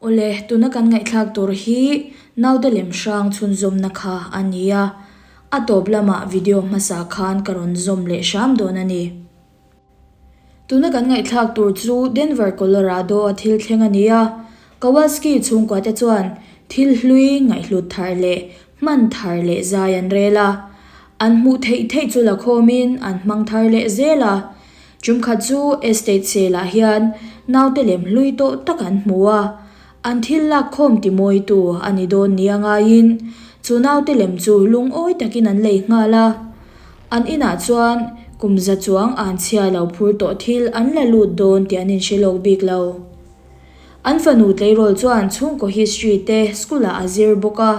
Awle, tuna kan ngaihthlak tur hi naute lem hrang chhunzawmna kha a ni a, a tawp lamah video hmasa khan ka rawn zawm leh hram dawn a ni. Tuna kan ngaihthlak tur chu Denver, Colorado a thil thleng a ni a, Kowalski chhungkua te chuan thil hlui ngaihhlut thar leh hman thar leh zai an rel a, an hmuh theih theih chu la khawmin an hmang thar leh zel a. Chumkhat chu estate sale ah hian naute lem hlui tawh tak an hmu a, an thil lak khawm ti mawitu a ni dawn nia ngaiin chu naute lem chu lungawi takin an lei nghal a. An inah chuan kum za chuang an chhia lo phur tawh thil an la lut dawn tih an inhre lawk bik lo. An fanu tleirawl chuan chhungkaw history te school ah a zir bawk a,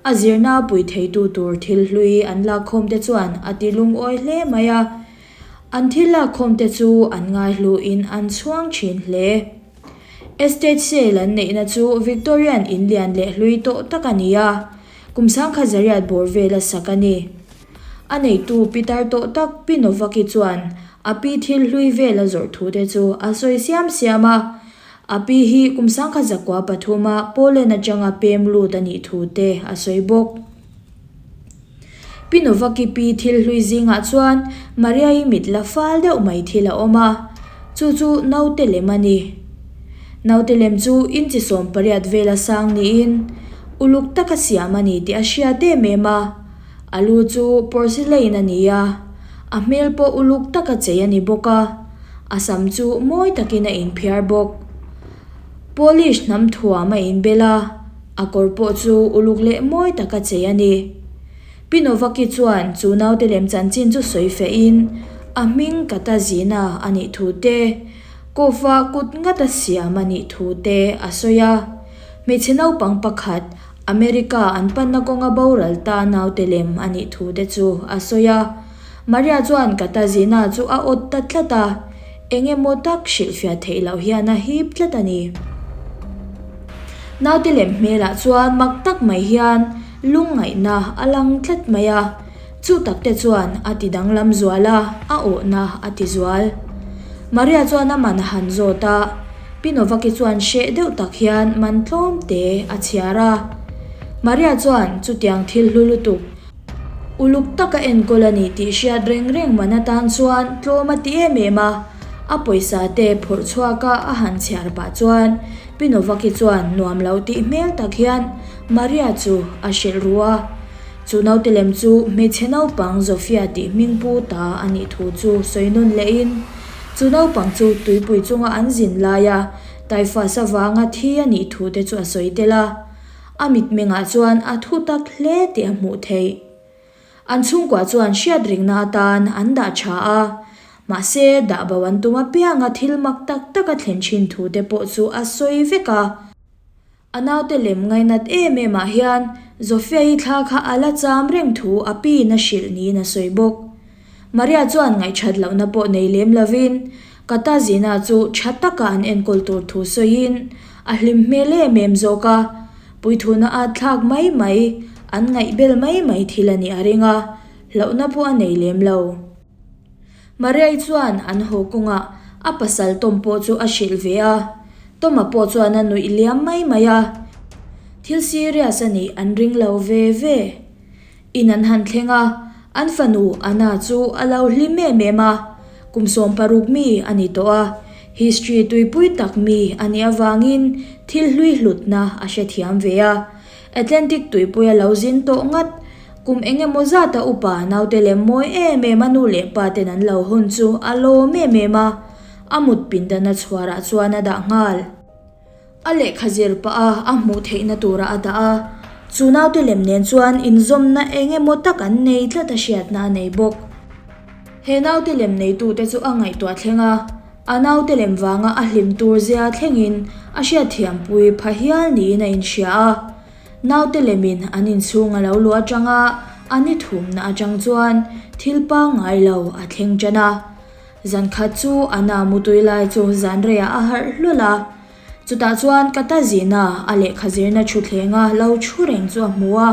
a zirna pui theitu tur thil hlui an lak khawm te chuan a ti lungawi hle mai a. An thil lakkhawm te chu an ngaihluin an chhuang thin hle. Estate sale an neihna chu Victorian in lian leh hlui tawh tak a ni a, kum sangkha zariat bawr vela sak a ni. A neitu pitar tawh tak Pi Novaki chuan a pi thil hlui vela zawrh thu te chu a sawi siam siam a, a pi hi kum sangkha zakua pathuma Poland atanga pem lut a nih thu te a sawi bawk. Pi Novaki pi thil hlui zingah chuan Maria-i mit la fal deuh mai thil a awm a, chu chu naute lem a ni. Naute lem chu inchi 18 vela sang niin uluk taka siam a ni tih a hriat em em a, a lu chu porcelain a ni a, a hmel pawh uluk taka chei a ni bawk a, a sam chu mawi takin a inphiar bawk. Polish hnam thuam a inbel a. A kawr pawh chu uluk leh mawi taka chei a ni. Pi Novaki chuan chu naute lem chanchin chu sawi feh in a hming Katazina a nih thu te, Kawfa kut ngata siam a nih thu te a sawi a. Hmeichhe naupang pakhat America an panna kawnga boral ta naute lem a nih thu te chu a sawi a. Maria chuan Katazina chu a awt ta tlat a. Eng emaw tak hrilhfiah theih loh hian a hip tlat a ni. Naute lem hmelah chuan mak tak mai hian lungngaihna a lang tlat mai a, chu tak te chuan a ti danglam zual a, a awhna a ti zual. Maria chuan a man a han zawt a, Pi Novaki chuan hreh deuh tak hian man tlawm te a chhiar a. Maria chuan chutiang thil hlu lutuk, Uluk taka enkawl a ni tih hriat reng reng man atan chuan tlawm a ti em em a, a pawisa te phawrh chhuak a a han chhiar pah chuan Pi Novaki chuan nuam lo tih hmel tak hian Maria chu a hrilh ru a. Chu naute lem chu hmeichhe naupang Zofia tih hming pu ta a nih thu chu sawi nawn lehin chu naupang chu tuipui chunga an zin laia typhus avanga thi a nih thu te chu a sawi tel a. A mitmengah chuan a thu tak hle tih a hmuh theih. An chhungkua chuan hriat ringna atan an dah tha a, mahse dah bo an tum apianga thil mak tak tak a thlen thin thu te pawh chu a sawi vek a. A naute lem ngainat em em ah hian Zofia-i thla kha a la cham reng thu a piin a hrilh niin a sawi bawk. Maria chuan ngaihthat lohna pawh nei lem lovin Katarzyna chu tha taka an enkawl tur thu sawiin a hlim hmel em em zawk a, puithuna at thlak mai mai, an ngaihbel mai mai thil a nih a ring a, hlauhna pawh a nei lem lo. Maria-i chuan an haw kawngah a pasal Tom pawh chu a hrilh ve a, Tom-a pawh chuan a nuih liam mai mai a, thil serious a nih an ring lo ve ve. In an han thleng a, an fanu Anna chu a lo hlim em em a, kum 16 mi a ni tawh a, history tuipui tak mi a nih avangin thil hlui hlutna a hrethiam ve a, Atlantic tuipui a lo zin tawh ngat, kum eng emaw zata upa naute lem mawi em em a nu leh pa ten an lo hawn chu a lawm em em a, a mut pindan a chhuarah chuan a dah nghal. A lehkha zir pah a a hmuh theihna tura a dah a, chu naute lem nen chuan inzawmna eng emaw tak an nei tlat a hriatna a nei bawk. He naute lem neitute chu a ngaihtuah thleng a, a naute lem vanga a hlim tur zia thlengin a hriatthiampui pha hial niin a inhria a. Naute lemin an inchhung a lo luh atanga a ni thumna atang chuan thil pangngai lo a thleng tan a. Zan khat chu a na mutui lai chu zan reiah a harh hlul a. Chutah chuan Katazina a lehkha zirna thuthlenga lo thu reng chu a hmu a,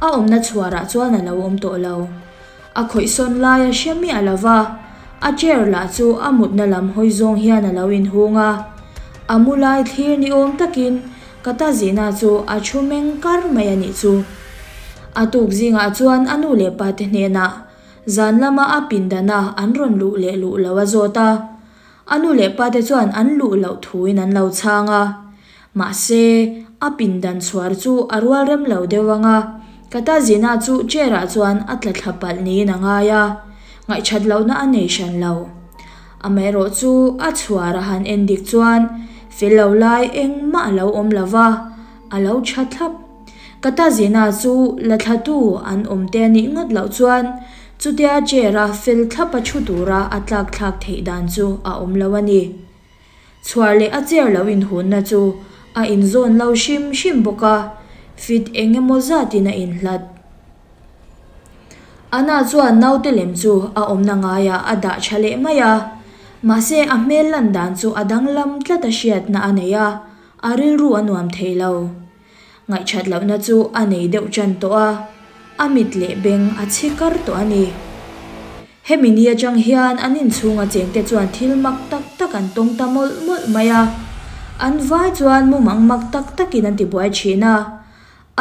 a awmna chhuarah chuan a lo awm tawh lo. A khawihsawn lai a hre miah lo va, a chair lah chu a mutna lam hawi zawng hian a lo inhung a. A mu lai thlir ni awm takin. Katarzyna chu a thu meng kar mai a nih chu. A tuk zingah chuan a nu leh pate hnenah zan lama a pindana an rawn luh leh luh lo a zawt a. A nu leh pate chuan an luh loh thuin an lo chhang a. Mahse, a pindan chhuar chu a rual rem lo deuh ang a, Katarzyna chu chair-ah chuan a tla thla palh niin a ngai a, ngaihṭhat lohna a nei hran lo. Amaherawh chu a chhuar a han en dik chuan fel lo lai engmah a lo awm lo va, a lo tha thlap. Katarzyna chu la thlatu an awm te a nih ngawt loh chuan chutia chair-a fel thlapa thu tura a tlak thlak theih dan chu a awm lo a ni. Chhuar leh a chair lo inhunna chu a inzawn lo hrim hrim bawk a, fit eng emaw zatin a inhlat. Anna chuan naute lem chu a awmna ngaiah a dah tha leh mai a, mahse a hmel lan dan chu a danglam tlat a hriatna a nei a, a rilru a nuam thei lo. Ngaihthat lohna chu a nei deuh tan tawh a, a mit leh beng a chhi kar tawh a ni. Hemi ni atang hian an inchhunga chengte chuan thil mak tak tak an tawng ta mawlh mawlh mai a, an vai chuan mumang mak tak takin an tibuai thin a,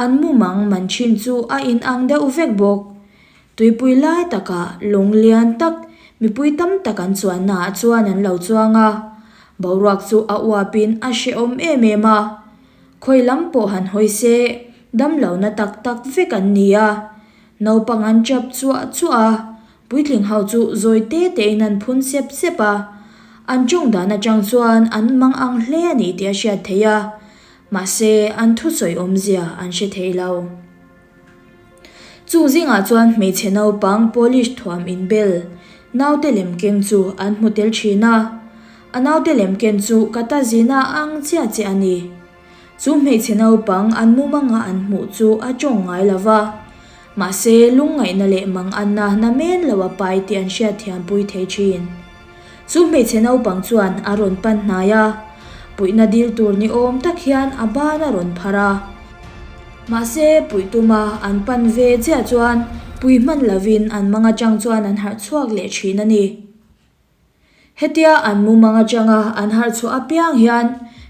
an mumang man thin chu a inang deuh vek bawk. Tuipui lai takah lawng lian tak mipui tam tak an chuannaah chuan an lo chuang a, boruak chu a uapin a hrehawm em em a. Khawi lam pawh han hawi se, damlohna tak tak vek an ni a. Naupang an chap chuah chuah a, puitling ho chu zawi te tein an phun sep sep a. An tawng dan atang chuan an mang ang hle a ni tih a hriat theih a, mahse an thusawi awmzia an hre thei lo. Chung zingah chuan hmeichhe naupang Polish thuam inbel naute lem keng chu an hmu tel thin a, a naute lem ken chu Katarzyna ang chiah chiah a ni. Chu hmeichhe naupang an mumanga an hmuh chu a tawng ngai lo va, mahse lungngaihna leh manganna namen lo a pai tih an hriatthiampui thei thin. Chu hmeichhe naupang chuan a rawn pan hnai a, puihna dil tur ni awm tak hian a ban a rawn phar a. Mahse puih tuma an pan ve chiah chuan pui hman lovin an mang atang chuan an harh chhuak leh thin a ni. Hetia an mumang atanga an harh chhuah apiang hian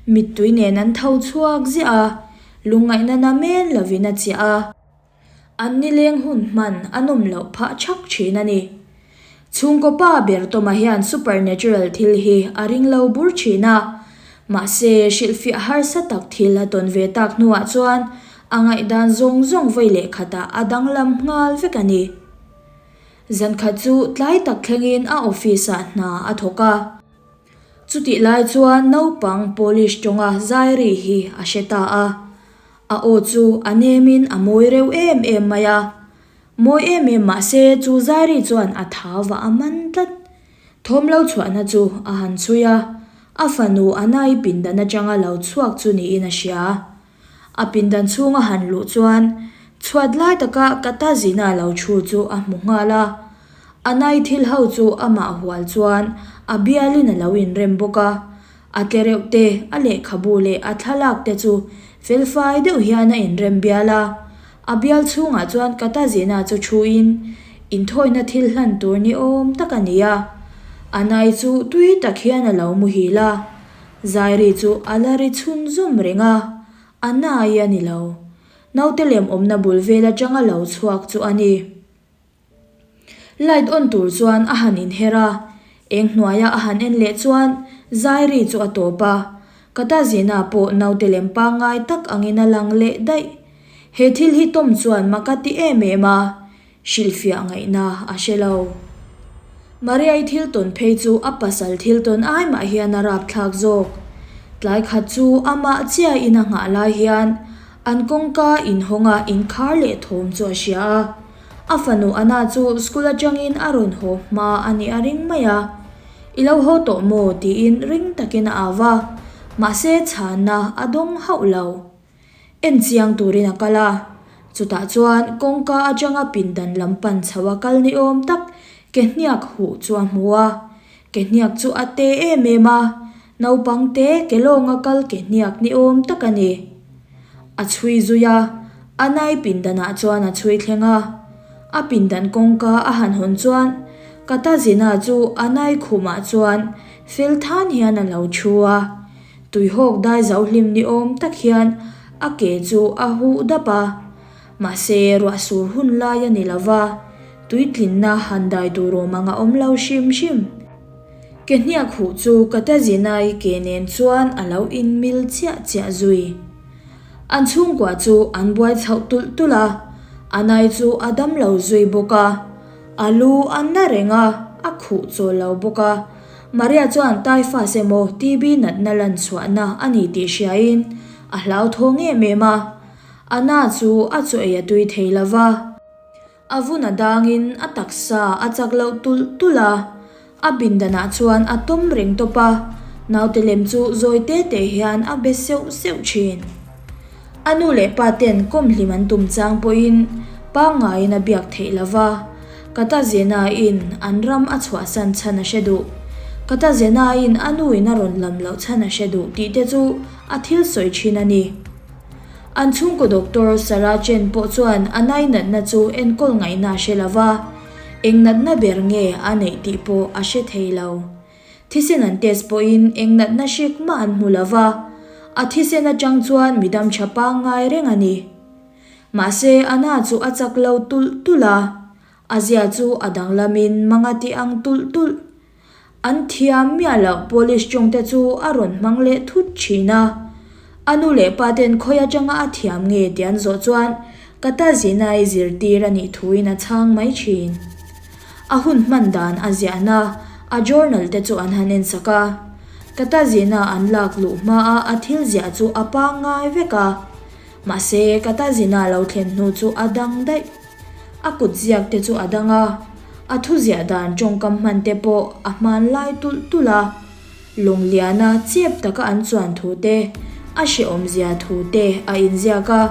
mittui nen an tho chhuak ziah a, lungngaihna namen lovin a chiah a. An nileng hun hman a nawm loh phah thak thin a ni. Chhungkaw pa ber Tawma hian supernatural thil hi a ring lo bur thin a, mahse hrilhfiah harsa tak thil a tawn ve tak hnuah chuan a ngaihdan zawng zawng vawi leh khatah a danglam nghal vek a ni. Zankhat chu tlai tak thlengin a office-ah hna a thawk a. Chutih lai chuan naupang Polish tawnga zai ri hi a hre ta a. A aw chu a nemin a mawi reuh em em mai a. Mawi em em mah se chu Zairi chuan a thau vah a man tlat. Thawm lo chhuahna chu a han chhui a, a fanu Anai pindan atanga lo chhuak chu niin a hria. A pindan chhung a han luh chuan chhuat lai taka Katarzyna lo thu chu a hmu nghal a. Anai thil ho chu amah hual chuan a bialin a lo inrem bawk a. A tle reuh te, a lehkhabu leh a thlalak te chu felfai deuh hian a inrem bial a. A bial chhungah chuan Katarzyna chu thuin inthawina thil hlan tur ni awm tak a ni a. Anai chu tui tak hian a lo muhil a, Zairi chu a la ri chhunzawm reng a, Anai a ni lo. Naute lem awmna bul vel atanga lo chhuak chu a ni. Light on tur chuan a han inher a, eng hnuaia a han en leh chuan Zairi chu a tawp a, Katarzyna pawh naute lem pangngai tak angin a lang leh daih. He thil hi Tom chuan mak a ti em em a, hrilhfiah ngaihna a hre lo. Maria-i thil tawn phei chu a pasal thil tawn ai mah hian a rapthlak zawk. Tlai khat chu amah chiahin a nghah lai hian an kawngka inhawnga inkhar leh thawm chu a hria a. A fanu Anna chu school atangin a rawn haw hma a nih a ring mai a, I lo haw tawh maw? tiin ring takin a au a, mahse chhanna a dawng hauh lo. En chiang turin a kal a, chutah chuan kawngka atanga pindan lam pan chho a kal ni awm tak ke hniak huh chu a hmu a, ke hniak chu a te em em a, naupang te ke lawnga kal ke hniak ni awm tak a ni. A chhui zui a, a nai pindanah chuan a chhui thleng a. A pindan kawngka a han hawn chuan Katarzyna chu a nai khumah chuan fel than hian a lo thu a. Tuihawk dai zo hlim ni awm tak hian a ke chu a huh dap a. Mahse, ruah sur hun lai a ni lo va, tuitlinna han dai tur awm ang a awm lo hrim hrim. Ke hniak huh chu Katarzyna-i ke nen chuan a lo inmil chiah chiah zui. An chhungkua chu an buai chhoh tulh tulh a, Anai chu a dam lo zui bawk a, a lu a na reng a, a khuh chawl lo bawk a. Maria chuan typhus emaw TB natna lan chhuahna a ni tih hriain a hlauthawng em em a, Ana chu a chaw ei a tui thei lo va. A vun a dangin a taksa a chak loh tulh tulh a, a bindanah chuan a tawm reng tawp a, naute lem chu zawi te te hian a be seuh seuh thin. A nu leh pa ten kawm hlim an tum chang pawhin pangngaiin a biak theih lo va, Katarzyna-in an ram a chhuahsan chhan a hre duh. Katarzyna-in a nuin a rawn lam loh chhan a hre duh tih te chu a thil sawi thin a ni. An chhungkaw doctor Sarah Chen pawh chuan a nainatna chu enkawl ngaihna a hre lo va, eng natna ber nge a neih tih pawh a hre thei lo. Thisen an test pawhin eng natna hrik mah an hmu lo va, a thisen atang chuan mi dam tha pangngai reng a ni. Mahse, a na chu a chak lo tulh tulh a, a zia chu a danglamin manga ti ang tulh tulh. An thiam miah loh Polish tawngte chu a rawn hmang leh thut thin a. A nu leh pa ten khawi atanga a thiam nge tih an zawh chuan Katarzyna-i zirtir a nih thuin a chhang mai thin. A hun hman dan a ziahna a journal te chu an han ensak a. Katarzyna an lak luh hmaa a thil ziah chu a pangngai vek a. Mahse Katarzyna lo thlen hnu chu a dang daih. A kut ziak te chu a dang a, a thu ziah dan tawngkam hman te pawh a hman lai tulh tulh a. Lawngliana chep taka an chuan thu te, a hrehawmzia thu te a inziak a.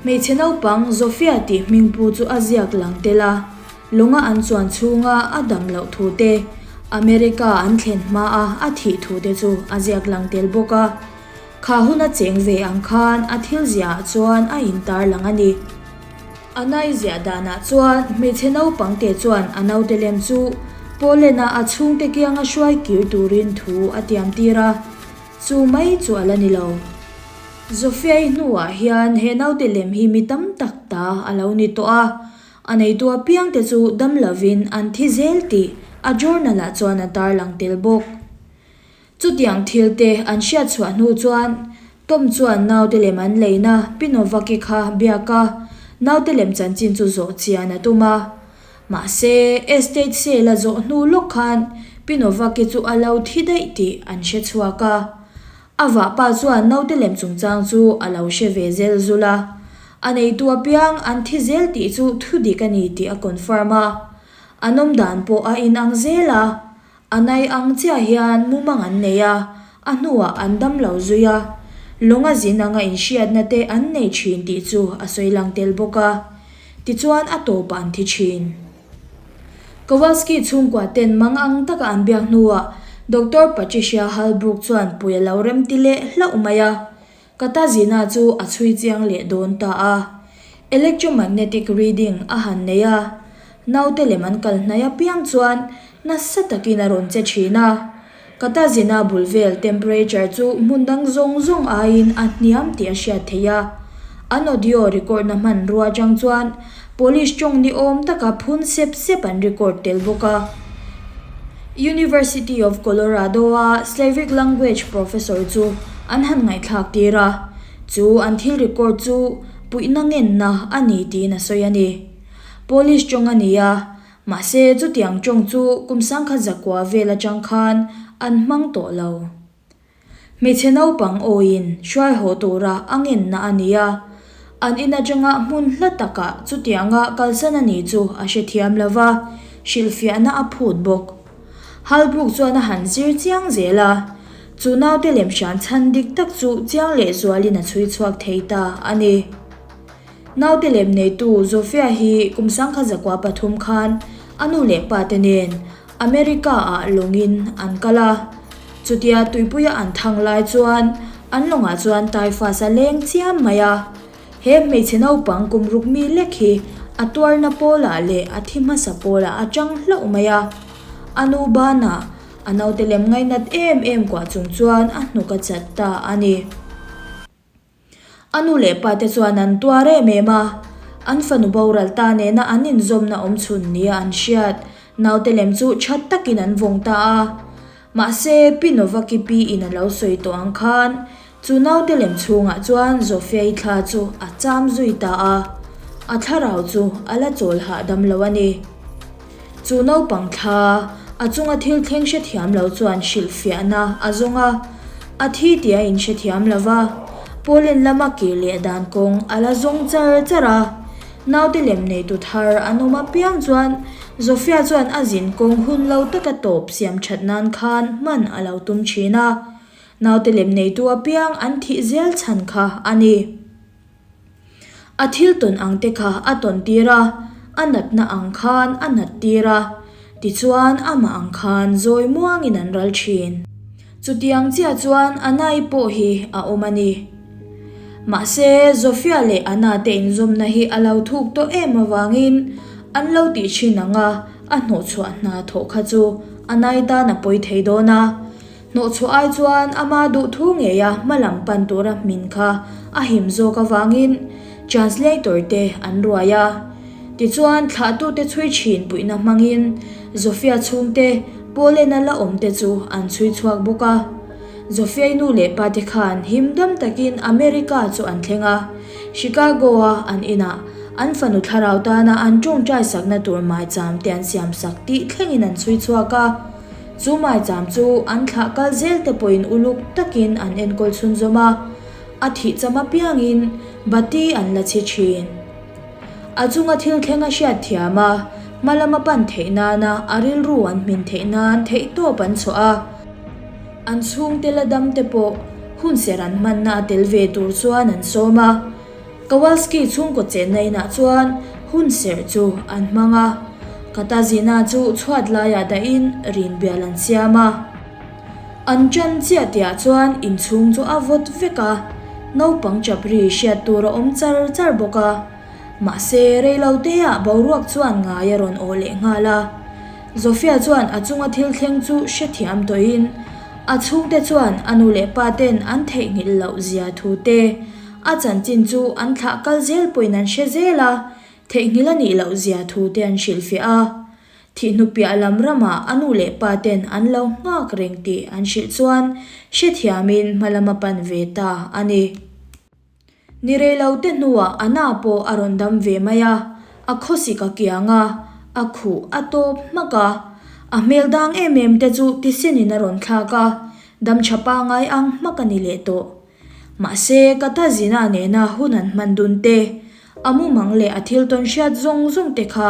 Hmeichhe naupang Zofia tih hmingpu chu a ziak lang tel a, lawnga an chuan chhunga a dam loh thu te, America an thlen hmaa a thih thu te chu a ziak lang tel bawk a. Kha hun a cheng ve ang khan a thil ziahah chuan a intar lang a ni. A nai ziah danah chuan hmeichhe naupang te chuan a naute lem chu Poland-a a chhungte kianga hruai kir turin thu a tiam tir a, chu mai chu a la ni lo. Zofia-i hnuah hian he naute lem hi mi tam tak ta a lo ni tawh a, a neitu apiangte chu dam lovin an thi zel tih a journal-ah chuan a tarlang tel bawk. Chutiang thil te an hriat chhuah hnu chuan Tom chuan naute lem an leina Pi Novaki kha biak a, naute lem chanchin chu zawh chian a tum a. Mahse, estate sale a zawh hnu lawk khan Pi Novaki chu a lo thi daih tih an hre chhuak a. A vahpa chuan naute lem chungchang chu a lo hre ve zel zul a. A neitu apiang an thi zel tih chu thudik a ni tih a confirm a. An awmdan pawh a inang zel a. A nai ang chiah hian mumang an nei a, a hnuah an dam lo zui a, lawnga zin anga inhriatna te an nei thin tih chu a sawi lang tel bawk a, tichuan a tawpah an thi thin. Kowalski chhungkua ten mang ang taka an biak hnuah Doctor Patricia Halbrook chuan pui a lo remti leh hlauh mai a, Katarzyna chu a chhui chiang leh dawn ta a. Electromagnetic reading a han nei a, naute lem an kal hnai apiang chuan nasa takin a rawn che thin a. Katarzyna bul vel temperature chu hmun dang zawng zawng aiin a hniam tih a hriat theih a. An audio record na hmanrua atang chuan Polish tawng ni awm taka phun sep sep an record tel bawk a. University of Colorado-a Slavic language professor chu an han ngaihthlak tir a, chu an thil record chu puihna ngenna a ni tiin a sawi a ni. Polish tawng a ni a, mahse chutiang tawng chu kum sangkhat zakua vel atang khan an hmang tawh lo. Hmeichhe naupang awiin hruai haw tura a ngenna a ni a, an in atanga hmun hla takah chutianga kalsan a nih chu a hrethiam lo va, hrilhfiahna a phut bawk. Halbrook chuan a han zir chiang zel a, chu naute lem hran chhan dik tak chu chiang lehzualin a chhui chhuak thei ta a ni. Naute lem neitu Zofia hi kum 1903 khan a nu leh pa te nen America ah lawngin an kal a. Chutia tuipuia an thang lai chuan an lawngah chuan typhus a leng chiam mai a. He hmeichhe naupang kum ruk mi lek hi a tuarna pawlah leh a thi hmasa pawlah a chang hlauh mai a. A nu banah. A naute lem ngainat em em kuah chung chuan a hnuk a chat ta a ni. A nu leh pa te chuan an tuar em em a, an fanu boral ta nena an inzawmna awm chhun nia an hriat naute lem chu that takin an vawng ta a. Mahse, Pi Novaki pi in a lo sawi tawh ang khan chu naute lem chhungah chuan Zofiai thla chu a cham zui ta a, a thlarau chu a la chawl hahdam lo a ni. Chu naupang thla, a chunga thil thleng hrethiam lo chuan hrilhfiahna a zawng a, a thi tih a inhrethiam lo va, Poland lama kir leh dan kawng a la zawng char char a. Naute lem neitu thar an awm apiang chuan Zofia chuan a zin kawng hun lo taka tawp siam that nan khan hman a lo tum thin a, naute lem neitu apiang an thih zel chhan kha a ni. A thil tawn ang te kha a tawn tir a, a natna ang khan a nat tir a, tichuan amah ang khan zawi muangin an ral thin. Chutiang chiah chuan Anai pawh hi a awm a ni. Mahse, Zofia leh Ana te inzawmna hi a lo thuk tawh em avangin an lo tih thin ang a, a hnawhchhuah hna thawh kha chu Anai tan a pawi thei dawn a. Hnawhchhuah ai chuan ama duhthu ngeia hmalam pan tura hmin kha a him zawk avangin translator te an ruai a. Tichuan thlahtute chhui thin puihna hmangin Zofia chhungte Poland-a la awm te chu an chhui chhuak bawk a. Zofiai nu leh pa te khan him dam takin America chu an thleng a, Chicago-a an inah an fanu thlarau tana an tawngtai sakna tur maicham te an siamsak tih thlengin an chhui chhuak a. Chu maicham chu an thlah kal zel te pawhin uluk takin an enkawl chhunzawm a, a thih cham apiangin bati an la chhi thin. A chunga thil thleng a hriat thiam a, hma lama pan theih nana a rilru an hmin theih nan theihtawp an chhuah a. An chhungte la dam te pawh hunserh an hmanna a tel ve tur chuan an sawm a. Kowalski chhungkaw chenna inah chuan hun serh chu an hmang a, Katarzyna chu chhuat laiah dahin rinbial an siam a. An ṭan chiah tihah chuan inchhung chu a vawt vek a, naupang chap ri hriat tur a awm char char bawk a. Mahse, reiloteah boruak chuan ngai a rawn awh leh nghal a. Zofia chuan a chunga thil thleng chu hrethiam tawhin a chhungte chuan a nu leh pa ten an theihnghilh loh zia thu te, A chanchin chu an thlah kal zel pawhin an hre zel a, theihnghilh a nih loh zia thu te an hrilhfiah a. Thihnu piah lam ramah a nu leh pa ten an lo nghak reng tih an hrilh chuan hrethiamin hma lam a pan ve ta a ni. Ni rei lo te hnuah a na pawh a rawn dam ve mai a, a khawsik a kiang a, a khuh a tawp hmak a. A hmel dang em em te chu tisenin a rawn thlak a, dam tha pangai ang hmak a ni leh tawh. Mahse, ka ta zina nena hun an hman dun te, a mumang leh a thil tawn hriat zawng zawng te kha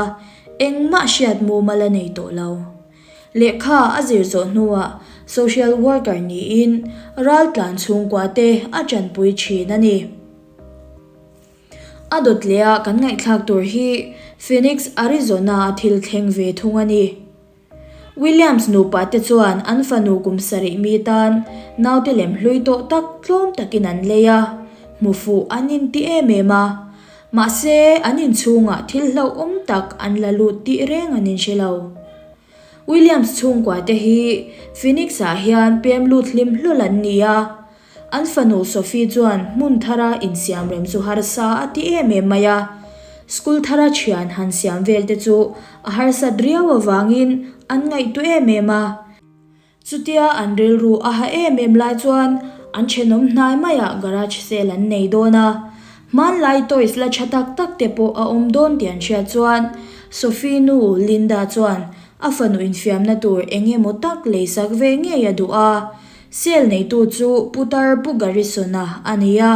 engmah hriat mumal a nei tawh lo. Lehkha a zir zawh hnuah social worker niin raltlan chhungkua te a tanpui thin a ni. A dawt leh a kan ngaihthlak tur hi Phoenix, Arizona a thil thleng ve thung a ni. Williams nupa te chuan an fanu kum sarih mi tan naute lem hlui tawh tak tlawm takin an lei a, hmu fuh an inti em em a. Mahse, an inchhungah thil hlauhawm tak an la lut tih reng an inhre lo. Williams chhungkua te hi Phoenix-ah hian pem lut hlim hlawl an ni a, An fanu Sophie chuan hmun thara insiam rem chu harsa a ti em em mai a. School thara thian han siam vel te chu a harsat riau avangin an ngaihtuah em em a. Chutia an rilru a ha em em lai chuan an thenawm hnai maiah garage sale an nei dawn a. Hmanlai toys la tha tak tak te pawh a awm dawn tih an hriat chuan Sophie nu Linda chuan a fanu infiamna tur eng emaw tak leisak ve ngei a duh a. Sel neitu chu Putar Pu Garrison-a a ni a.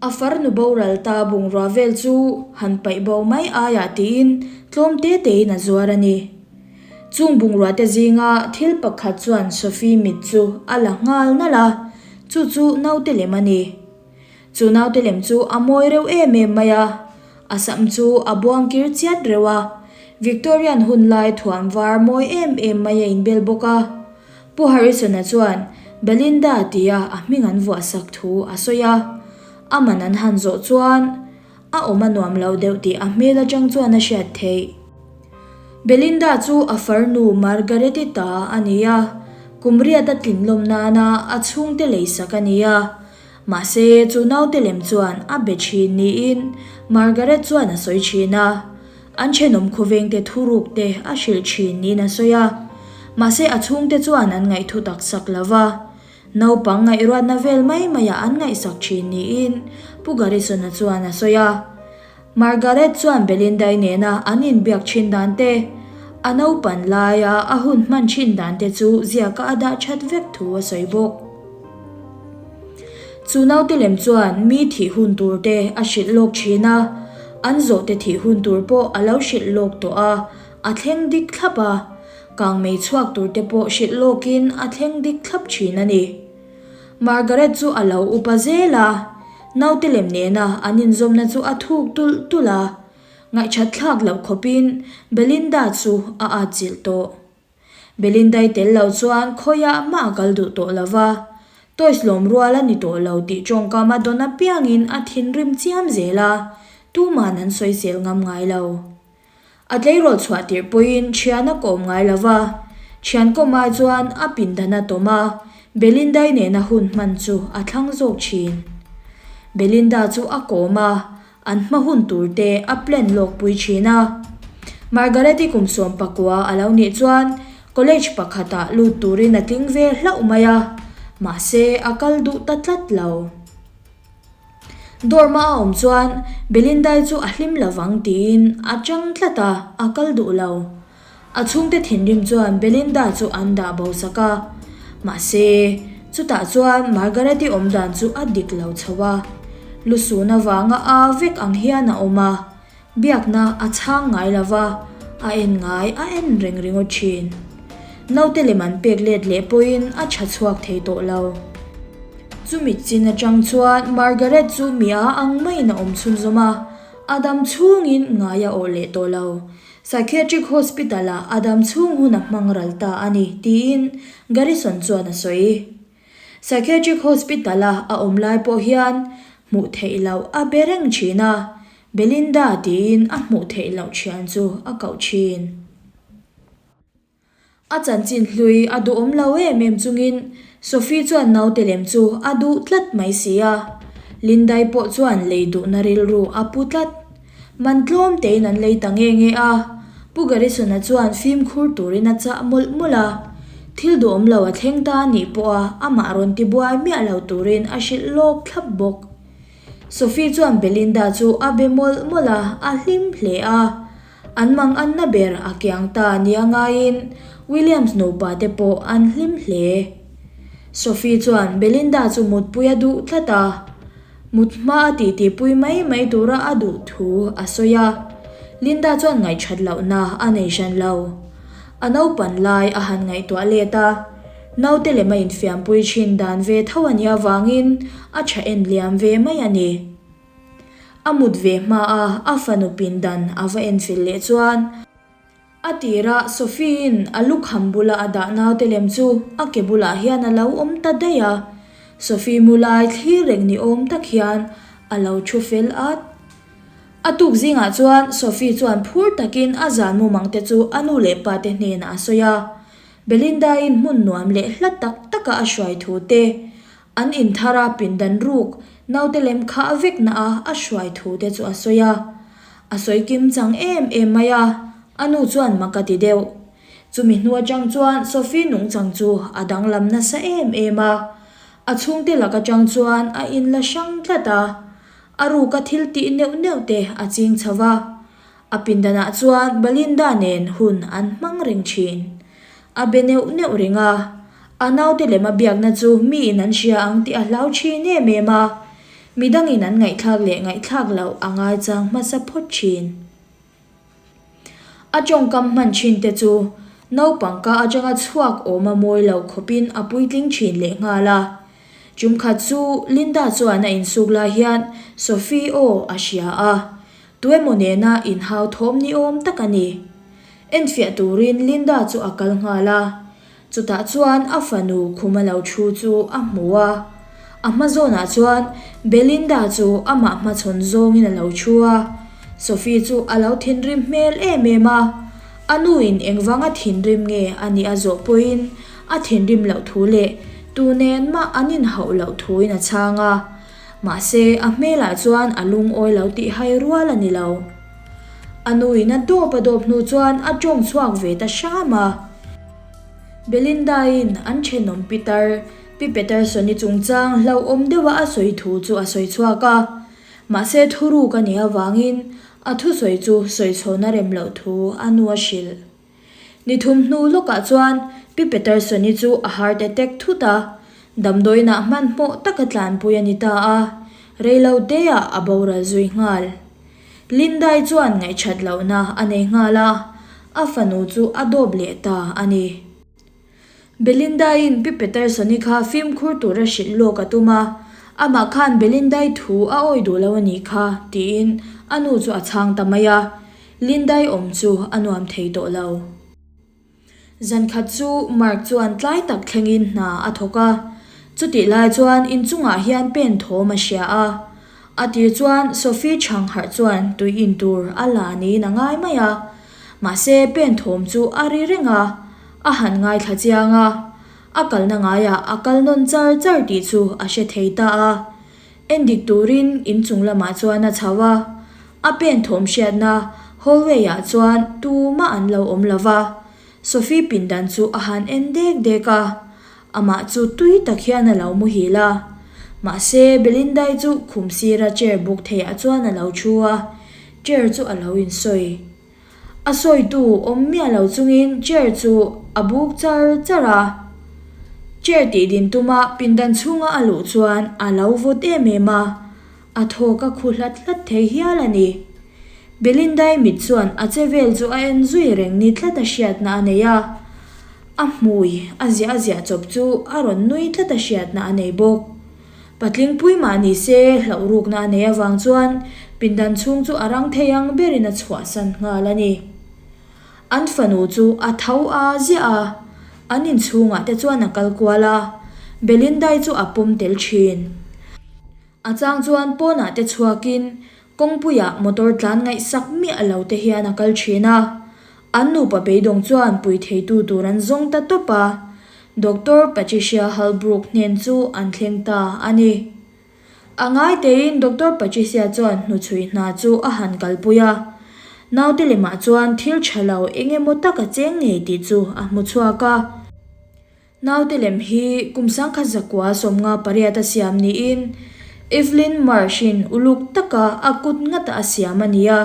A farnu boral ta bungrua vel chu han paih bo mai aiah tiin tlawm te tein a zuar a ni. Chung bungrua te zinga thil pakhat chuan Sophie mit chu a la nghal nalh a, chu chu naute lem a ni. Chu naute lem chu a mawi reuh em em mai a, a sam chu a buang kir chiat reuh a, Victorian hun lai thuam var mawi em em mai a inbel bawk a. Pu Harrison-a chuan Belinda tia a hming an vuah sak thu a sawi a, a man an han zawh chuan a awm a nuam lo deuh tih a hmel atang chuan a hriat theih. Belinda chu a farnu Margaret-i ta a ni a, kum riat a tlin lawm nana a chhungte leisak a ni a. Mahse, chu naute lem chuan a be thin niin Margaret chuan a sawi thin a. An thenawm khawvengte thuruk te a hrilh thin niin a sawi a. Mahse, a chhungte chuan an ngaih thutak sak lo va. Naupang ngaihruatna vel mai maiah an ngaihsak thin niin Pu Garrison-a chuan a sawi a. Margaret chuan Belinda-i nena an inbiak thin dan te, a naupan laia a hun hman thin dan te chu ziaka a dah that vek thu a sawi bawk. Chu naute lem chuan mi thih hun tur te a hrilh lawk thin a, an zawhte thih hun tur pawh a lo hrilh lawk tawh a, a thleng dik thlap a. Kangmei chhuak tur te pawh hrilh lawkin a thleng dik thlap thin a ni. Margaret chu a lo upa zel a, naute lem nena an inzawmna chu a thuk tulh tulh a, ngaihṭhat thlak loh khawpin Belinda chu a atchilh tawh. Belindai tel lo chuan khawiah mah a kal duh tawh lo va, toys lawm rual a ni tawh lo tih ṭawngkam a dawn apiangin a thinrim chiam zel a, tuman an sawisel ngam ngai lo. A tleirawl chhuah tirh pawhin thian a kawm ngai lo va, thian kawm ai chuan a pindan a tawm a, Belindai nena hun hman chu a thlang zawk thin. Belinda chu a kawm a, an hma hun tur te a plan lawk pui thin a. Margaret-i kum 19 a lo nih chuan college pakhatah lut turin a tling ve hlauh mai a, mahse a kal duh ta tlat lo. Dorm-a a awm chuan Belindai chu a hlim lovang tiin a chang tlat a, a kal duh lo. A chhungte thinrim chuan Belinda chu an dah bo sak a. Mahse, chutah chuan Margaret-i awm dan chu a dik lo chho a. Lusun avanga a vek ang hian a awm a, biakna a chhang ngai lo va, a en ngai a en reng ringawt thin. Naute lem an pek let leh pawhin a tha chhuak thei tawh lo. Chumi chin atang chuan Margaret chu mi a ang maiin a awm chhunzawm a, a dam chhungin ngai a awh leh tawh lo. Psychiatric Hospital-ah a dam chhung hun a hmang ral ta a ni, tiin Garrison chuan a sawi. Psychiatric Hospital-a a awm lai pawh hian hmuh theih loh a be reng thin a, Belinda tiin a hmuh theih loh thian chu a koh thin. A chanchin hlui a duhawm lo em em chungin Sophie chuan naute lem chu a duh tlat mai si a, Lindai pawh chuan lei duhna rilru a pu tlat. Man tlawm tein an lei ta nge nge a, Pu Garrison-a chuan fimkhur turin a chah mawlh mawlh a, thil duhawm lo a thleng ta anih pawha amah rawn tibuai miah lo turin a hrilh lawk thlap bawk. Sophie chuan Belinda chu a be mawlh mawlh a, a hlim hle a. An mang anna ber a kiang ta nia ngaiin Williams nupa te pawh an hlim hle. Sophie chuan Belinda chu mutpui a duh tlat a. Mut hma a titipui mai mai tura a duh thu a sawi a, Linda chuan ngaihṭhat lohna a nei hran lo. A naupan lai a han ngaihtuah let a, naute lem a infiampui ṭhin dan ve tho a nih avangin a ṭha en liam ve mai a ni. A mut ve hma a a fanu pindan a va enfil leh chuan, A tirah Sophie-in a lukham bula a dah naute lem chu a ke bulah hian a lo awm ta daih a, Sophie mu lai thlir reng ni awm tak hian a lo thu fel at. A tuk zingah chuan Sophie chuan phur takin a zan mumang te chu a nu leh pa te hnenah a sawi a, Belinda-in hmun nuam leh hla tak taka a hruai thu te, an inthara pindan ruk naute lem khah vekna a a hruai thu te chu a sawi a. A sawi kim chang em em mai a, a nu chuan mak a ti deuh. Chumi hnu atang chuan Sophie nungchang chu a danglam nasa em em a, a chhungte lak atang chuan a inla hrang tlat a, a ruka thil tih neuh neuh te a ching chho va. A pindanah chuan Belinda nen hun an hmang reng thin. A be neuh neuh reng a, a naute lem a biakna chu miin an hria ang tih a hlau thin em em a, Midangin an ngaihthlak leh ngaihthlak loh a ngaichang hmasa phawt thin. A tawngkam hman thin te chu naupang ka atanga chhuak awm a mawi lo khawpin a puitling thin leh nghal a. Chumkhat chu Linda chuan a insuk lai hian Sophie aw a hria a, tuemaw nena inhau thawm ni awm tak a ni. Enfiah turin Linda chu a kal nghal a. Chutah chuan a fanu khuma lo thu chu a hmu a, a hma zawnah chuan Belinda chu amah hmachhawn zawngin a lo thu a. Sophie chu a lo thinrim hmel em em a. A nuin engvanga thinrim nge a nih a zawh pawhin a thinrim loh thu leh tu nen mah an inhauh loh thuin a chhang a. Mahse, a hmelah chuan a lungawi lo tih hai rual a ni lo. A nuin a dawp a dawp hnu chuan a tawng chhuak ve ta hram a. Belinda-in an thenawm pitar Pi Peterson-i chungchang hlauhawm deuha a sawi thu chu a sawi chhuak a. Mahse thuruk a nih avangin a thusawi chu sawi chhawn a rem loh thu a nu a hrilh. Ni thum hnu lawkah chuan Pi Peterson-i chu a heart attack thut a, damdawiinah hmanhmawh taka tlanpui a ni ta a, reilo teah a boral zui nghal. Lindai chuan ngaihṭhat lohna a nei nghal a, a fanu chu a dawp leh ta a ni. Belinda-in Pi Peterson-i kha fimkhur tura hrilh lawk a tum a, amah khan Belinda-i thu a awi duh lo a nih kha, tiin a nu chu a chhang ta mai a, Linda-i awm chu a nuam thei tawh lo. Zankhat chu Mark chuan tlai tak thlengin hna a thawk a, chutih lai chuan inchungah hian pen thawm a hria a, a tir chuan Sophie chhang harh chuan tui in tur a la niin a ngai mai a, mahse pen thawm chu a ri reng a, A han ngaithla chiang a, a kalna ngaiah a kal nawn char char tih chu a hre thei ta a. Endik turin inchung lamah chuan a chho a, a pen thawm hriatna hallway ah chuan tumah an lo awm lo va. Sophie pindan chu a han en dek dek a, amah chu tui tak hian a lo muhil a. Mahse, Belinda-i chu khum sira chair buk theiah chuan a lo thu a, chair chu a lo insawi. A sawitu awm miah lo chungin chair chu a buk char char a. Chair tih din tuma pindan chhunga a luh chuan a lo vawt em em a, a thawk a khu hlat hlat thei hial a ni. Belinda-i mit chuan a che vel chu a en zui reng ni tlat a hriatna a nei a, a hmui a ziah ziah chawp chu a rawn nui tlat a hriatna a nei bawk. Patling pui mah ni se hlauh rukna a nei avang chuan pindan chhung chu a rang thei ang berin a chhuahsan nghal a ni. An fanu chu a tho a ziah a, an inchhungah te chuan a kal kual a, Belinda-i chu a pawm tel thin. A chang chuan pawnah te chhuakin Kawngpuiah motor tlan ngaihsak miah lo te hian a kal thin a, an nupa beidawng chuan pui theitu tur an zawng ta tawp a, Doctor Patricia Halbrook hnen chu an thleng ta a ni. A ngai tein Doctor Patricia chuan hnuchhui hna chu a han kalpui a, naute lemah chuan thil tha lo eng emaw tak a cheng ngei tih chu a hmu chhuak a. Naute lem hi kum 1918 a siam niin Evelyn Marsh-in uluk taka a kut ngata a siam a ni a.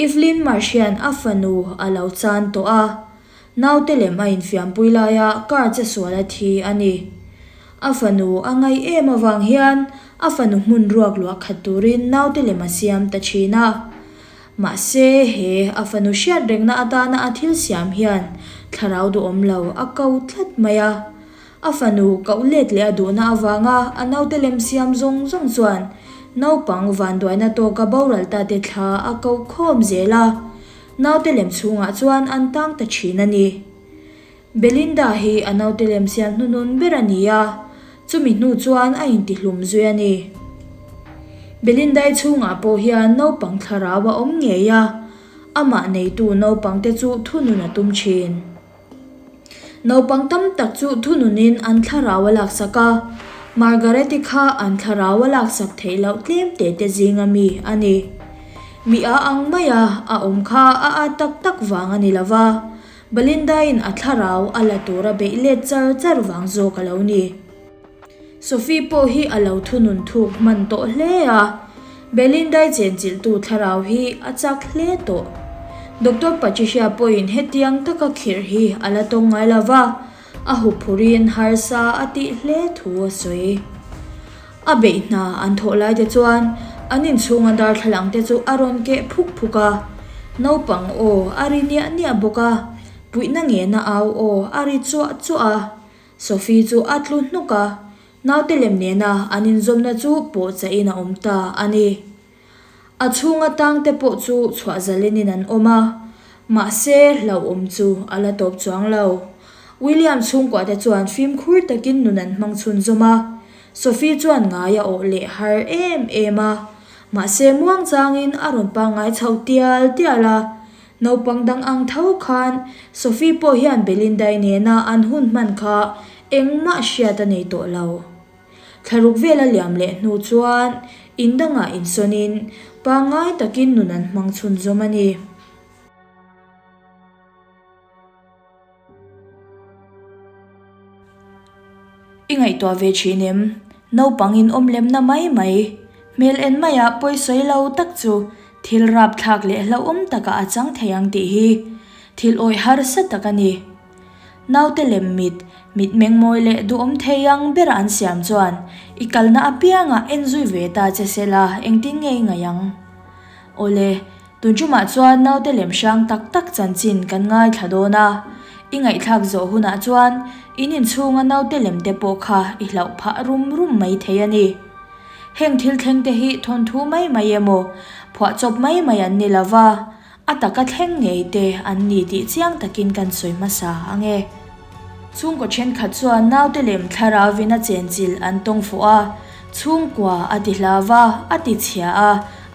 Evelyn Marsh hian a fanu a lo chan tawh a, naute lem a infiampui laia car che sual a thi a ni. A fanu a ngaih em avang hian a fanu hmun ruak luah khat turin naute lem a siam ta thin a. Mahse, he a fanu hriat rengna atana a thil siam hian thlarau duhawm lo a ko tlat mai a. A fanu koh let leh a duhna avanga a naute lem siam zawng zawng chuan naupang vanduaina tawka boral ta te thla a koh khawm zel a, naute lem chhungah chuan an tang ta thin a ni. Belinda hi a naute lem siam hnunun ber a ni a, chumi hnu chuan a intihlum zui a ni. Belindai chhungah pawh hian naupang thlarau a awm ngei a, amah neitu naupangte chu thunun a tum thin. Naupang tam tak chu thununin an thlarau a laksak a, Margaret-i kha an thlarau a laksak theih loh tlem te te zinga mi a ni. Mi a ang maia a awm kha a at tak tak vang a ni lo va, Belinda-in a thlarau a la tura beih let char char vang zawk a lo ni. Sophie pawh hi a lo thunun thuk hman tawh hle a, Belinda-i chenchilhtu thlarau hi a chak hle tawh. Doctor Patricia pawhin hetiang taka khirh hi a la tawng ngai lo va, a huphurhin harsa a tih hle thu a sawi. A beih hna an thawh lai te chuan an inchhunga darthlalang te chu a rawn keh phuk phuk a, naupang aw a ri niah niah bawk a, puihna ngena au aw a ri chuah chuah a, Sophie chu a tlu hnuk a, naute lem nena an inzawmna chu pawhchahin a awm ta a ni. A chhunga tangte pawh chu chhuah zalenin an awm a, mahse hlauhawm chu a la tawp chuang lo. William chhungkuahte chuan fimkhur takin nun an hmang chhunzawm a, Sophie chuan ngai a awh leh har em em a, mahse muangchangin a rawn pangngai chho tial tial a. Naupang dang ang tho khan Sophie pawh hian Belinda-i nena an hun hman kha engmah hriat a nei tawh lo. Thlaruk vel a liam leh hnu chuan in dangah insawnin pangngai takin nun an hmang chhunzawm a ni. I ngaihtuah ve thin em? Naupang in awm lemna mai mai, hmel en maia pawisawi lo tak chu thil rapthlak leh hlauhawm takah a chang thei ang tih hi thil awih harsa tak a ni. Naute lem mit, mitmeng mawi leh duhawm thei ang bera an siam chuan i kalna apiangah en zui ve ta che sela engtin nge i ngaih ang? Awle, Tun ṭumah chuan naute lem hrang tak tak chanchin kan ngaithla dawn a, i ngaihthlak zawh hunah chuan in inchhunga naute lem te pawh kha i hlauh phah rum rum mai thei a ni. Heng thil thleng te hi thawnthu mai mai emaw, phuahchawp mai mai an ni lo va, a taka thleng ngei te an ni tih chiang takin kan sawi hmasa ang e. Chhungkaw thenkhat chuan naute lem thlarauvin a chenchilh an tawng fuh a, chhungkua a ti hlau va, a ti chhia a,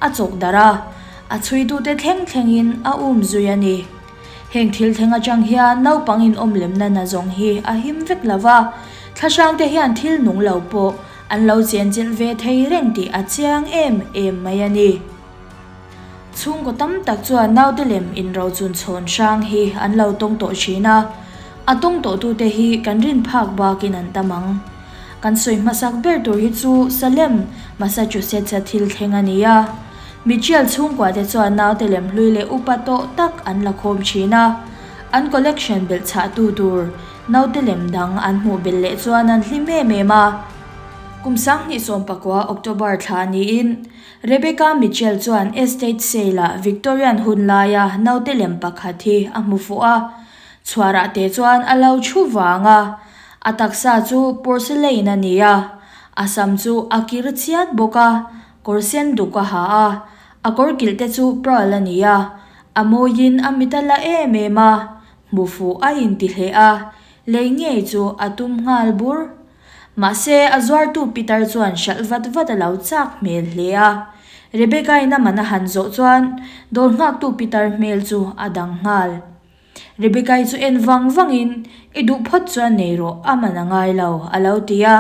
a chawk darh a, a chhuitute thleng thlengin a um zui a ni. Heng thil thleng atang hian naupang inawm lemna na zawng hi a him vek lo va, thlahrangte hian thil nung lo pawh an lo chenchilh ve thei reng tih a chiang em em mai a ni. Chhungkaw tam tak chuan naute lem inrochun chhawn hrang hi an lo tawng tawh thin a, a tawng tawhtute hi kan rin phak bakin an tam ang. Kan sawi hmasak ber tur hi chu Salem, Massachusetts-a thil thleng a ni a. Mitchell chhungkuate chuan naute lem hlui leh upa tawh tak an la khawm thin a, an collection belh chhahtu tur naute lem dang an hmuh belh leh chuan an hlim em em a. Kum 2019 October thla niin Rebecca Mitchell chuan estate sale-ah Victorian hun laia naute lem pakhat hi a hmu fuh a, chhuarah te chuan a lo thu vang a. A taksa chu porcelain a ni a, a sam chu a kir chiat bawk a, kawr sen duk a ha a, a kawr kilh te chu pearl a ni a, a mawiin a mit a la em em a, hmu fuh a inti hle a, lei ngei chu a tum nghal bur. Mahse, a zuartu pitar chuan hralh vat vat a lo chak hmel hle a. Rebecca-in a man a han zawh chuan dawr nghaktu pitar hmel chu a dang nghal. Rebecca-i chu en vang vangin, I duh phawt chuan nei rawh, a man a ngai lo, a lo ti a.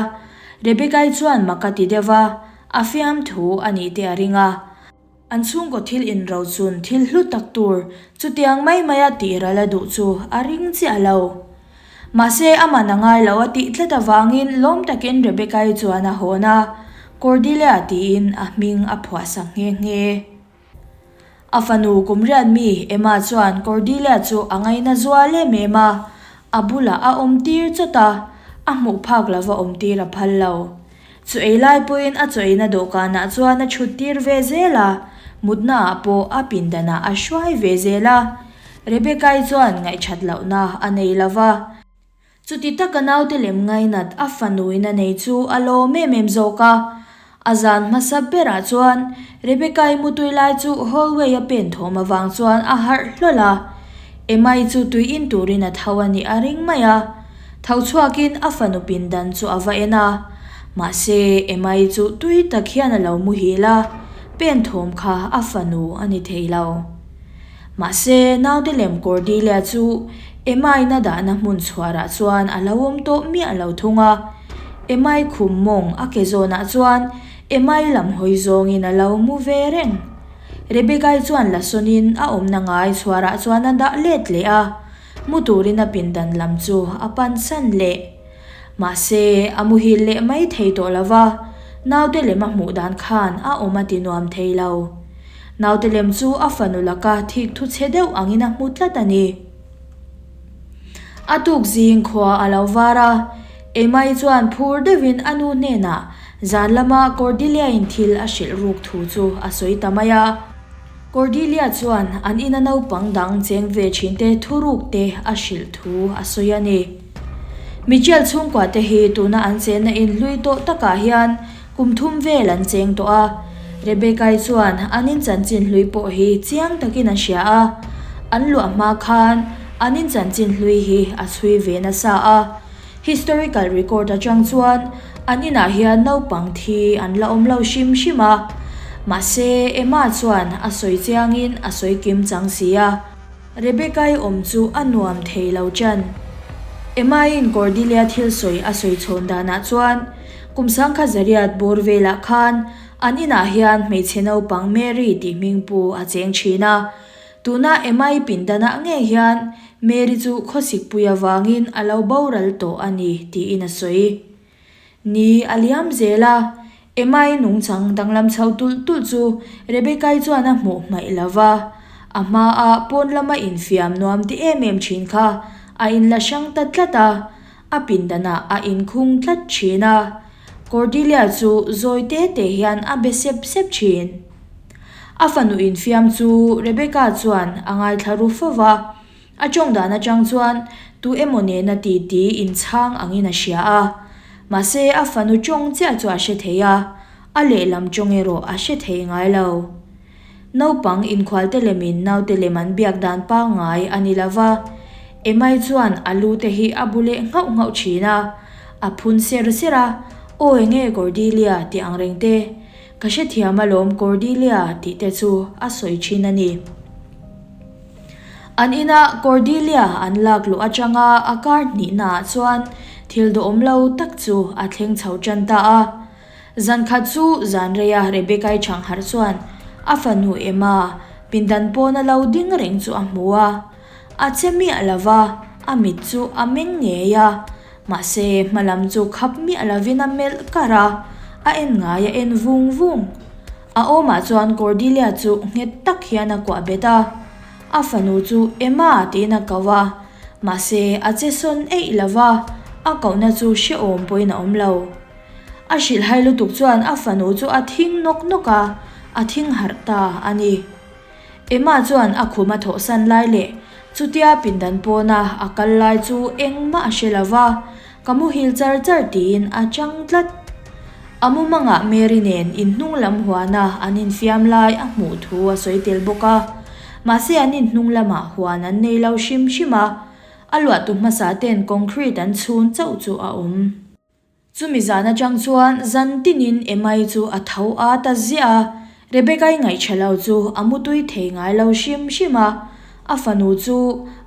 Rebecca-i chuan mak a ti deuh va, a fiamthu a nih te a ring a. An chhungkaw thil inrochun thil hlu tak tur chutiang mai maia tih ral a duh chu a ring chiah lo. Mahse, aman a ngai lo a tih tlat avangin lawm takin Rebecca-i chuan a hawn a, Cordelia tiin a hming a phuahsak nghe nghe. A fanu kum riat mi Emma chuan Cordelia chu a ngaina zual em em a, a bulah a awm tir chawt a, a hmuh phak lova awm tir a phal lo. Chu ei lai pawhin a chaw eina dawhkanah chuan a chhut tir ve zel a, mutnaah pawh a pindanah a hruai ve zel a. Rebecca-i chuan ngaihṭhat lohna a nei lo va. Chuti taka naute lem ngainat a fanuin a nei chu a lawm em em zawk a. A zan hmasa berah chuan Rebecca-i mutui lai chu hallway a pen thawm avang chuan a harh hlawl a. Emma-i chu tui in turin a tho a nih a ring mai a. Tho chhuakin a fanu pindan chu a va en a, mahse Emma-i chu tui tak hian a lo muhil a, pen thawm kha a fanu a ni thei lo. Mahse naute lem Cordelia chu Emma-in a dahna hmun chhuarah chuan a lo awm tawh miah lo thung a, Emma-i khum mawng a ke zawnah chuan Emma-i lam hawi zawngin a lo mu ve reng. Rebecca-i chuan la sawnin a awmna ngai chhuarah chuan a dah let leh a. Mu turin a pindan lam chu a pansan leh. Mahse, a muhil leh mai thei tawh lo va, naute lem a hmuh dan khan a awm a ti nuam thei lo. Naute lem chu a fanu laka thik thu chhe deuh angin a hmu tlat a ni. A tuk zing khua a lo var a, Emma-i chuan phur deuhin a nu hnenah zan lama Cordelia-in thil a hrilh ruk thu chu a sawi ta mai a. Cordelia chuan an ina naupang dang cheng ve thinte thuruk te a hrilh thu a sawi a ni. Michelle chhungkua te hi tuna an chenna in hlui tawh takah hian kum thum vel an cheng tawh a. Rebecca-i chuan an in chanchin hlui pawh hi chiang takin a hria a, an luah hma khan an in chanchin hlui hi a chhui ve nasa a. Historical record atang chuan an inah hian naupang thi an la awm lo hrim hrim a, mahse Emma chuan a sawi chiangin a sawi kim chang si a. Rebecca-i awm chu a nuam thei lo ṭan. Emma-in Cordelia thil sawi a sawi chhawn danah chuan kum sangkhat zariat bawr velah khan an inah hian hmeichhe naupang Mary tih hming pu a cheng ṭhin a. Tuna Emma-i pindanah ngei hian Mary chu khawsikpui avangin a lo boral tawh a ni tiin a sawi. Ni a liam zel a, Emma-i nungchang danglam chho tulh tulh chu Rebecca-i chuan a hmuh hmaih lo va, a hmaa pawn lama infiam nuam ti em em thin kha a inla hrang ta tlat a, a pindanah a inkhung tlat thin a. Cordelia chu zawi te te hian a be sep sep thin. A fanu infiam chu Rebecca chuan a ngaithla ru fo va. A tawng dan atang chuan tu emaw nena titi inchhang angin a hria a, mahse a fanu tawng chiah chu a hre thei a, a lehlam tawng erawh a hre thei ngai lo. Naupang inkhualte lemin naute lem an biak dan pangngai a ni lo va, Emai chuan a lu te hi a bu leh nghauh nghauh thin a, a phun ser ser a, Aw enge Cordelia tih ang reng te, ka hrethiam alawm Cordelia tih te chu a sawi thin a ni. An ina Cordelia an lak luh atanga a kar hnihnaah chuan thil duhawm lo tak chu a thleng chho tan ta a. Zan khat chu zan reia Rebecca-i chhangharh chuan a fanu Emma pindan pawna lo ding reng chu a hmu a. A che miah lo va, a mit chu a meng ngei a. Mahse, hma lam chu khap miah lovin a melh kar a, a en ngai a en vung vung. A awmah chuan Cordelia chu nghet tak hian a kuah bet a, a fanu chu Emma tiin a ko a, mahse a che sawn eih lo va, a kohna chu hrehawm pawhin a awm lo. A hrilhhai lutuk chuan a fanu chu a thing nawk nawk a, a thing harh ta a ni. Emma chuan a khum a thawhsan lai leh chutia pindan pawna a kal lai chu engmah a hre lo va, Ka muhil char char tiin a chang tlat. A mumangah Mary nen inhnung lam huana an infiam lai a hmuh thu a sawi tel bawk a. Mahse an inhnung lamah huan an nei lo hrim hrim a, a luahtu hmasa ten concrete an chhun chauh chu a awm. Chumi zan atang chuan zan tinin Emma-i chu a tho a ta ziah a, Rebecca-i ngaihṭha lo chu a mutui thei ngai lo hrim hrim a, a fanu chu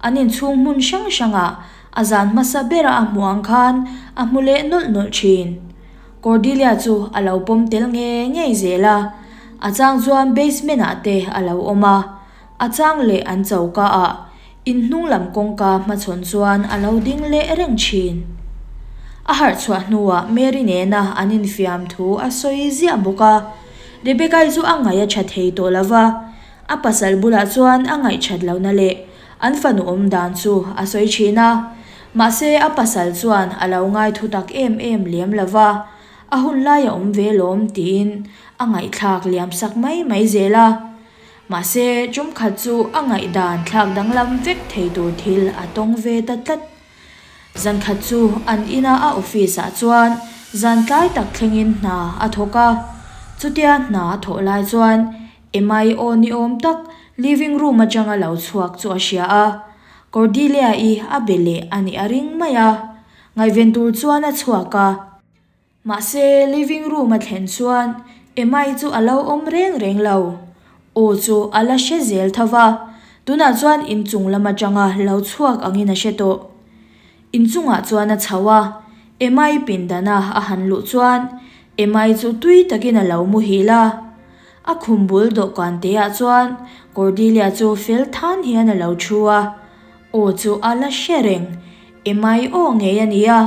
an inchhung hmun hrang hrangah a zan hmasa bera a hmuh ang khan a hmu leh nawlh nawlh ṭhin. Cordelia chu a lo pawm tel ngei ngei zel a, a chang chuan basement-ah te a lo awm a, A chang leh an choka ah in hnung lam kawngka hmachhawn chuan a lo ding leh reng thin. A harh chhuah hnuah Mary nena an infiam thu a sawi ziah bawk a. Rebecca-i chu a ngaih a tha thei tawh lo va, a pasal bulah chuan a ngaih that lohna leh an fanu awm dan chu a sawi thin a. Mahse a pasal chuan a lo ngai thu tak em em lem lo va, a hun lai a awm ve lawm tiin a ngaihthlak liam sak mai mai zel a. Mahse, tumkhat chu a ngaihdan thlak danglam vek thei tur thil a tawng ve ta tlat. Zankhat chu an ina a office ah chuan zan tlai tak thlengin hna a thawk a. Chutia hna a thawh lai chuan Emma-i aw ni awm tak living room atanga lo chhuak chu a hria a. Cordelia-i a be leh a nih a ring mai a. Ngaihven tur chuan a chhuak a. Mahse, living room a thlen chuan Emma-i chu a lo awm reng reng lo. Aw chu a la hre zel tho va, tunah chuan inchung lam atanga lo chhuak angin a hre tawh. Inchungah chuan a chho a, Emma-i pindana a han luh chuan Emma-i chu tui takin a lo muhil a. A khum bul dawhkan teah chuan Cordelia chu fel than hian a lo thu a. Aw chu a la hre reng, Emma-i aw ngei a ni a.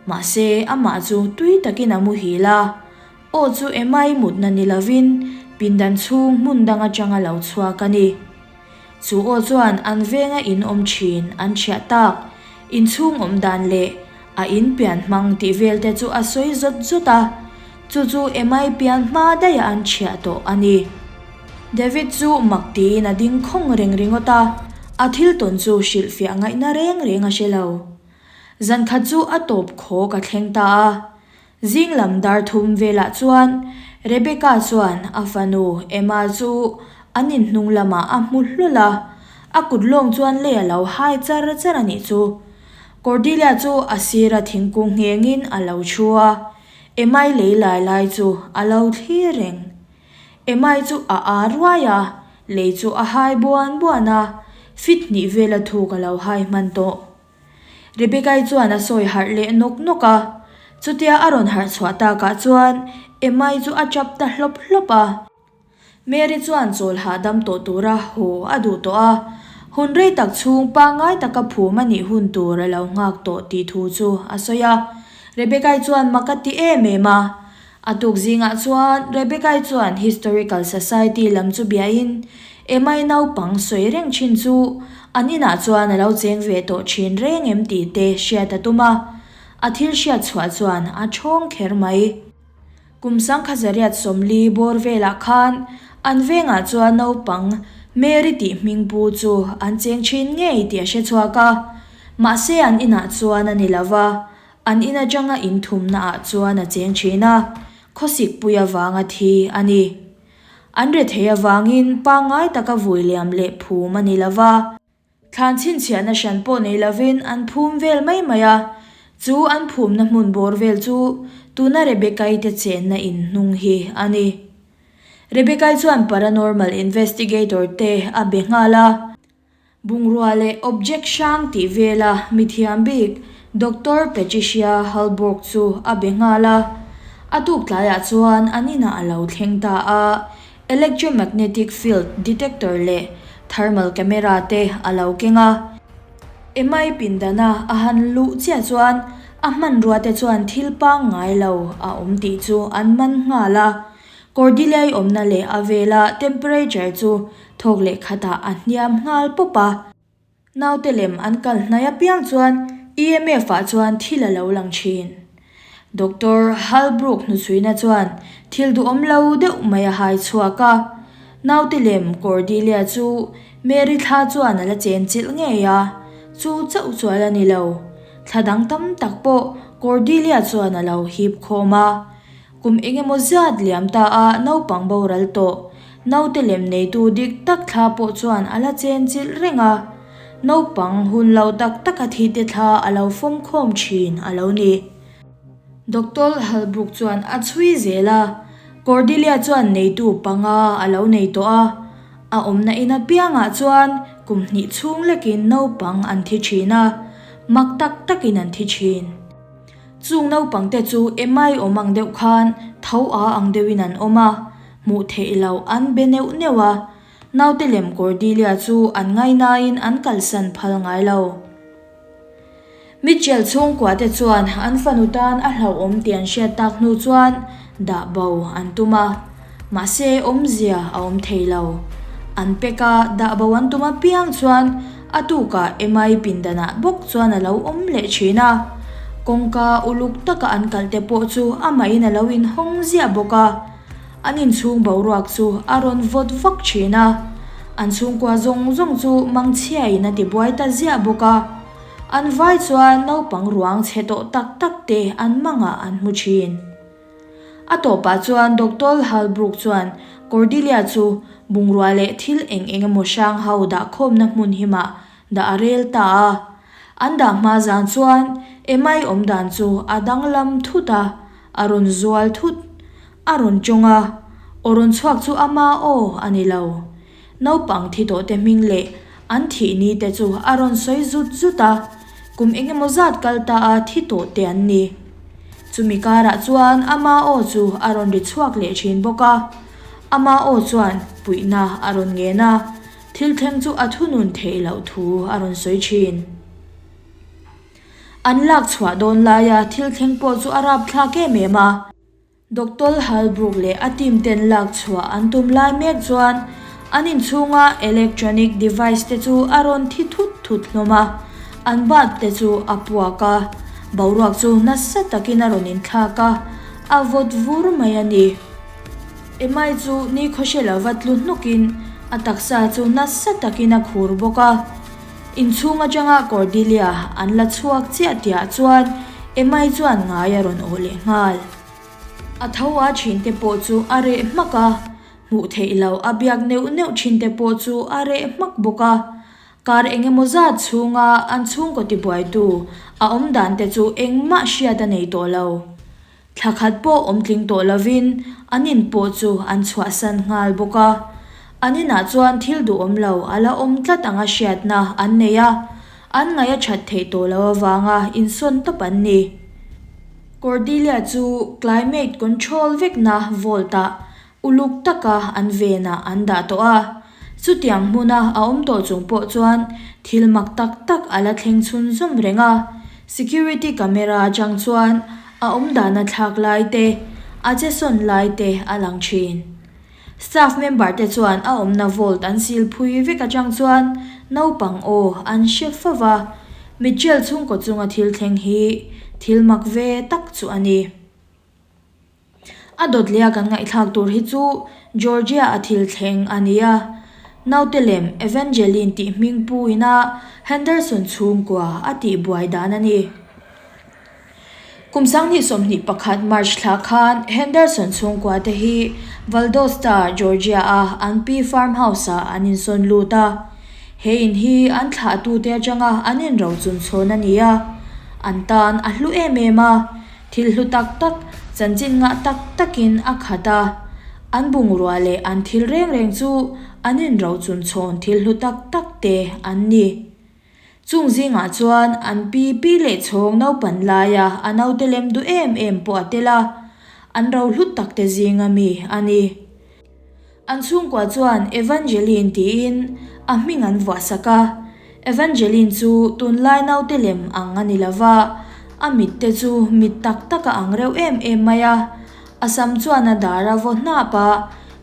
Mahse, amah chu tui takin a muhil a. Aw chu Emma-i mutna ni lovin pindan chhung hmun dang atanga lo chhuak a ni. Chu aw chuan an venga in awm thin an chhiah tak, inchhung awm dan leh a in pian hmang tih vel te chu a sawi zawt zawt a. Chu chu Emma-i pian hma daih an chhiah tawh a ni. David chu mak tiin a ding khawng reng ringawt a, a thil tawn chu hrilhfiah ngaihna reng reng a hre lo. Zan khat chu a tawp khawk a thleng ta a. Zing lam dar thum velah chuan Rebecca chuan a fanu Emma chu an inhnung lamah a hmu hlawl a, a kut lawng chuan lei a lo hai char char a nih chu. Cordelia chu a sira thingkung nghengin a lo thu a, Emma-i lei lai lai chu a lo thlir reng. Emma-i chu a aa ruai a, lei chu a hai buan buan a. Fit hnih vela thuk a lo hai hman tawh. Rebecca-i chuan a sawi harh leh nawk nawk a, chutia a rawn harh chhuah takah chuan Emma-i chu a tap ta hlawp hlawp a. Mary chuan chawl hahdam tawh tura haw a duh tawh a, hun rei tak chhung pangngai taka phum a nih hun tur a lo nghak tawh tih thu chu a sawi a. Rebecca-i chuan mak a ti em em a. A tuk zingah chuan Rebecca-i chuan Historical Society lam chu biain Emma-i naupang sawi reng thin chu an inah chuan a lo cheng ve tawh thin reng em tih te hriat a tum a. A thil hriat chhuah chuan a thawng kher mai. Kum sangkhazariat 40 bawr velah khan an vengah chuan naupang Mary tih hming pu chu an cheng thin ngei tih a hre chhuak a. Mahse an inah chuan a ni lo va, an in atanga in thumnaah chuan a cheng thin a, khawsikpui avanga thi a ni. An rethei avangin pangngai taka vui liam leh phum a ni lo va. Thlan chhinchhiahna hran pawh nei lovin an phum vel mai mai a, chu an phumna hmun bawr vel chu tuna Rebecca-i te chenna in hnung hi a ni. Rebecca-i chuan paranormal investigator te a be nghal a. Bungrua leh object hrang tih vela mithiam bik Doctor Patricia Halborg chu a be nghal a. A tuk tlaiah chuan an inah a lo thleng ta a. Electromagnetic field detector leh thermal camera te a lo keng a. Emai pindana a han luh chiah chuan a hmanrua te chuan thil pangngai lo a awm tih chu an man nghal a. Cordelia-i awmna leh a vela temperature chu thawk leh khatah a hniam nghal pawp a. Naute lem an kal hnai apiang chuan EMF ah chuan thil a lo lang thin. Doctor Halbrook hnuchhuina chuan thil duhawm lo deuh mai a hai chhuak a. Naute lem Cordelia chu Mary thla chuan a la chen chilh ngei a, chu chauh chuan a ni lo. Thla dang tam tak pawh Cordelia chuan a lo hip khawm a. Kum eng emaw zat liam ta a naupang boral tawh. Naute lem neitu dik tak thla pawh chuan a la chen chilh reng a. Naupang hun lo tak taka thi te thla a lo fawm khawm thin a lo ni. Doctor Halbrook chuan a chhui zel a, Cordelia chuan neitu panga a lo nei tawh a. A awmna in apiangah chuan kum hnih chhung lekin naupang an thi thin a, mak tak takin an thi thin. Chung naupangte chu Emma-i awm ang deuh khan tho a ang deuhin an awm a, hmuh theih loh an be neuh neuh a. Naute lem Cordelia chu an ngainain an kalsan phal ngai lo. Mitchell chhungkuate chuan an fanu tan a hlauhawm tih an hriat tak hnu chuan dah bo an tum a, mahse awmzia a awm thei lo. An pek a, dah bo an tum apiang chuan A tukah Emma-i pindanah bawk chuan a lo awm leh thin a, kawngka uluk taka an kalh te pawh chu amahin a lo inhawng ziah bawk a. An inchhung boruak chu a rawn vawt vak thin a, an chhungkua zawng zawng chu mangchhiain a tibuai ta ziah bawk a. An vai chuan naupang ruang chhe tawh tak tak te an mangah an hmu thin. A tawpah chuan Doctor Halbrook chuan Cordelia chu bungrua leh thil eng eng emaw hrang ho dah khawmna hmun himah dah a rel ta a. An dah hma zan chuan Emma-i awm dan chu a danglam thut a, a rawn zual thut. A rawn tawng a, aw rawn chhuak chu ama aw a ni lo. Naupang thi tawh te hming leh an thih ni te chu a rawn sawi zut zut a, kum eng emaw zat kal ta a thi tawh te an ni. Chumi karah chuan ama aw chu a rawn ri chhuak leh thin bawk a, ama aw chuan puihna a rawn ngen a, thil thleng chu a thunun theih loh thu a rawn sawi thin. An lak chhuah dawn laia thil thleng pawh chu a rapthlak em em a. Doctor Halbrook leh a team ten lak chhuah an tum lai mek chuan an inchhunga electronic device te chu a rawn thi thut thut hlawm a, an bulb te chu a puak a, boruak chu nasa takin a rawn inthlak a, a vawt vur mai a ni. Emai chu nikhaw hre lova tlu hnukin a taksa chu nasa takin a khur bawk a. Inchhung atanga Cordelia an la chhuak chiah tihah chuan Emma-i chuan ngai a rawn awh leh nghal. A tho a thinte pawh chu a reh hmak a, hmuh theih loh a biak neuh neuh thinte pawh chu a reh hmak bawk a. Kar eng emaw zat chhunga an chhungkaw tibuaitu a awm dan te chu engmah hriat a nei tawh lo. Thla khat pawh awm tling tawh lovin an in pawh chu an chhuahsan nghal bawk a. An inah chuan thil duhawm lo a la awm tlat anga hriatna an nei a, an ngaih a that theih tawh loh avanga insawn tawp an ni. Cordelia chu climate control vekna vault-ah uluk taka an venah an dah tawh a, chutiang hmuna a awm tawh chung pawh chuan thil mak tak tak a la thleng chhunzawm reng a, security camera atang chuan a awmdan a thlak lai te, a che sawn lai te a lang thin. Staff member te chuan a awmna vault an sil phui vek atang chuan naupang aw an hre fo va, Mitchell chhungkaw chunga thil thleng hi thil mak ve tak chu a ni. A dawt leh a kan ngaihthlak tur hi chu Georgia a thil thleng a ni a, naute lem Evangeline tih hming pu ina Henderson chhungkua a tih buai dan a ni. Kum 2021 March thla khan Henderson chhungkua te hi Valdosta, Georgia a an pi farmhouse ah an insawn lut a. He in hi an thlahtute atanga an inrochun chhawn a ni a, an tan a hlu em em a. Thil hlu tak tak, chanchin ngah tak takin a khat a. An bungrua leh an thil reng reng chu an inrochun chhawn thil hlu tak tak te an ni. Chung zingah chuan an pi pi leh chhawng naupan laia a naute lem duh em em pawh a tel a, an ro hlut tak te zinga mi a ni. An chhungkua chuan Evangeline tiin a hming an vuah sak a, Evangeline chu tunlai naute lem ang a ni lo va, a mit te chu mit tak tak a ang reuh em em mai a, a sam chuan a dar a vaw hnap a,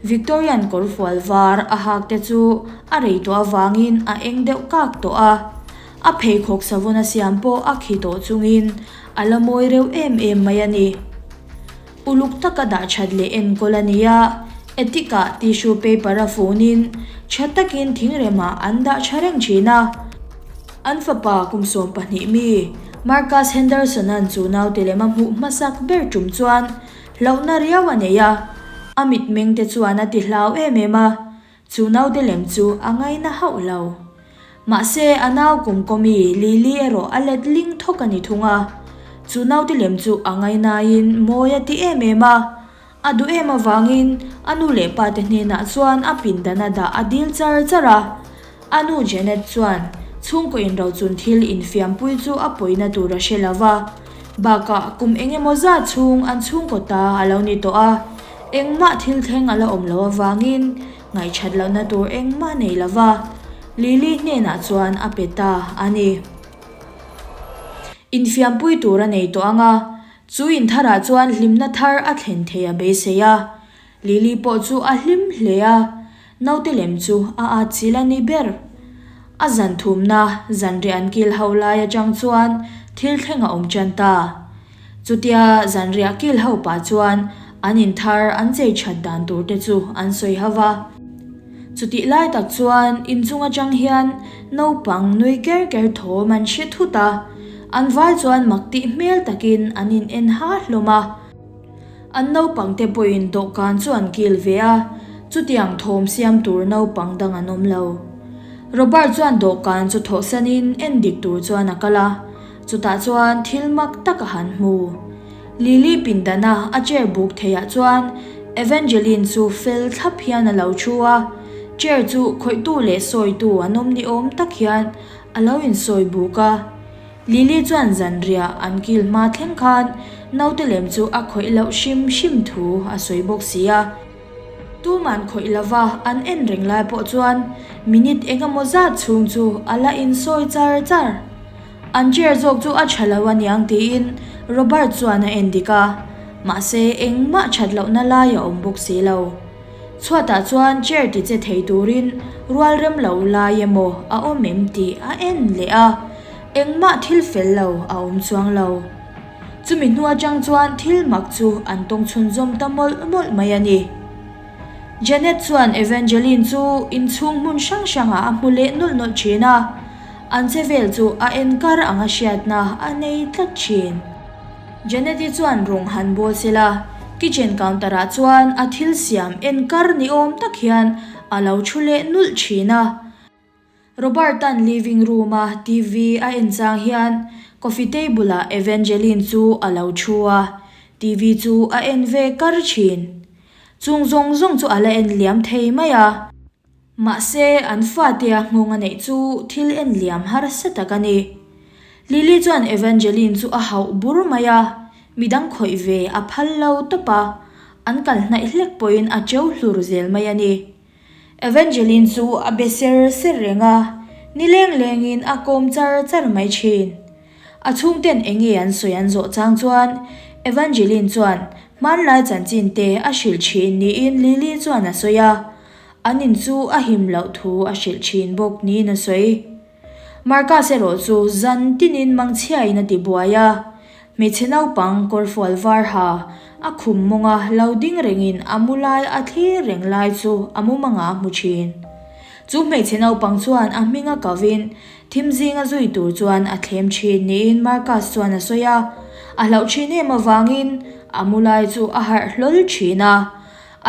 Victorian kawrfual var a hak te chu a rei tawh avangin a eng deuh kak tawh a, a pheikhawk savun a siam pawh a khi tawh chungin a la mawi reuh em em mai a ni. Uluk taka dah that leh enkawl a ni a, attic ah tissue paper a funin tha takin thingremah an dah tha reng thin a. An fapa kum 12 mi Marcus Henderson-a'n chu naute lem a hmuh hmasak ber tum chuan hlauhna riau a nei a, a mitmeng te chuan a ti hlau em em a, chu naute lem chu a ngaina hauh lo. Mahse, a nau kum kawmi Lily erawh a let ling thawk a ni thung a, chu naute lem chu a ngainain mawi a ti em em a, a duh em avangin a nu leh pa te hnenah chuan a pindan a dah a dil char char a. A nu Janet chuan chhungkaw inrochun thil infiampui chu a pawina tur a hre lo va, bakah kum eng emaw zat chhung an chhungkaw ta a lo ni tawh a, engmah thil thleng a la awm loh avangin ngaihṭhat lohna tur engmah nei lo va, Lily hnenah chuan a pe ta a ni. Infiampui tur a nei tawh ang a, chu intharah chuan hlimna thar a thlen thei a beisei a, Lily pawh chu a hlim hle a, naute lem chu a atchilh a ni ber. A zan thumna zanriah an kil ho lai atang chuan thil thleng a awm tan ta. Chutia zanriah kil ho pah chuan an inthar an chei that dan tur te chu an sawi ho va. Chutih lai tak chuan inchung atang hian naupang nui ker ker thawm an hre thut a, an vai chuan mak tih hmel takin an in en ha hlawm a. An naupang te pawhin dawhkan chu an kil ve a, chutiang thawm siam tur naupang dang an awm lo. Robert chuan dawhkan chu thawhsanin en dik tur chuan a kal a, chutah chuan thil mak tak a han hmu. Lily pindana a chair buk theiah chuan Evangeline chu fel thlap hian a lo thu a, chair chu khawihtu leh sawitu an awm ni awm tak hian a lo insawi buk a. Lily chuan zanriah an kil hma thleng khan naute lem chu a khawih loh hrim hrim thu a sawi bawk si a. Tuman khawih lova an en reng lai pawh chuan minute eng emaw zat chhung chu a la insawi char char. An chair zawk chu a tha lo aniang tiin Robert chuan a en dik a, mahse engmah that lohna lai a awm bawk si lo. Chhuatah chuan chair ti che thei turin rual rem lo lai emaw a awm em tih a en leh a, engmah thil fel lo a awm chuang lo. Chumi hnu atang chuan thil mak chu an tawng chhunzawm ta mawlh mawlh mai a ni. Janet chuan Evangeline chu inchhung hmun hrang hrangah a hmu leh nawlh nawlh thin a, an che vel chu a en kar anga hriatna a nei tlat thin. Janet-i chuan rawng han bawl se la, kitchen counter-ah chuan a thil siam en kar ni awm tak hian a lo thu leh nulh thin a. Robert-a'n living room-a TV a en chang hian coffee table-ah Evangeline chu a lo thu a, TV chu a en ve kar thin. Chung zawng zawng chu a la en liam thei mai a. Mahse, an fatea nghawng a neih chu thil en liam harsa tak a ni. Lily chuan Evangeline chu a hauh bur mai a, midang khawih ve a phal lo tawp a, an kal hnaih hlek pawhin a cheu hlur zel mai a ni. Evangeline chu a be ser ser reng a, ni leng lengin a kawm char char mai thin. A chhungten eng nge an sawi an zawh chang chuan Evangeline chuan hmanlai chanchin te a hrilh thin niin Lily chuan a sawi a, an in chu a him loh thu a hrilh thin bawk niin a sawi. Marcus erawh chu zan tinin mangchhiain a ti buai a, hmeichhe naupang kawrfual var ha a khum mawnga lo ding rengin a mu lai a thlir reng lai chu a mumangah a hmu thin. Chu hmeichhe naupang chuan a hminga kovin thim zinga zui tur chuan a thlem thin niin Marcus chuan a sawi a, a hlauh thin em avangin a mu lai chu a harh hlawl thin a,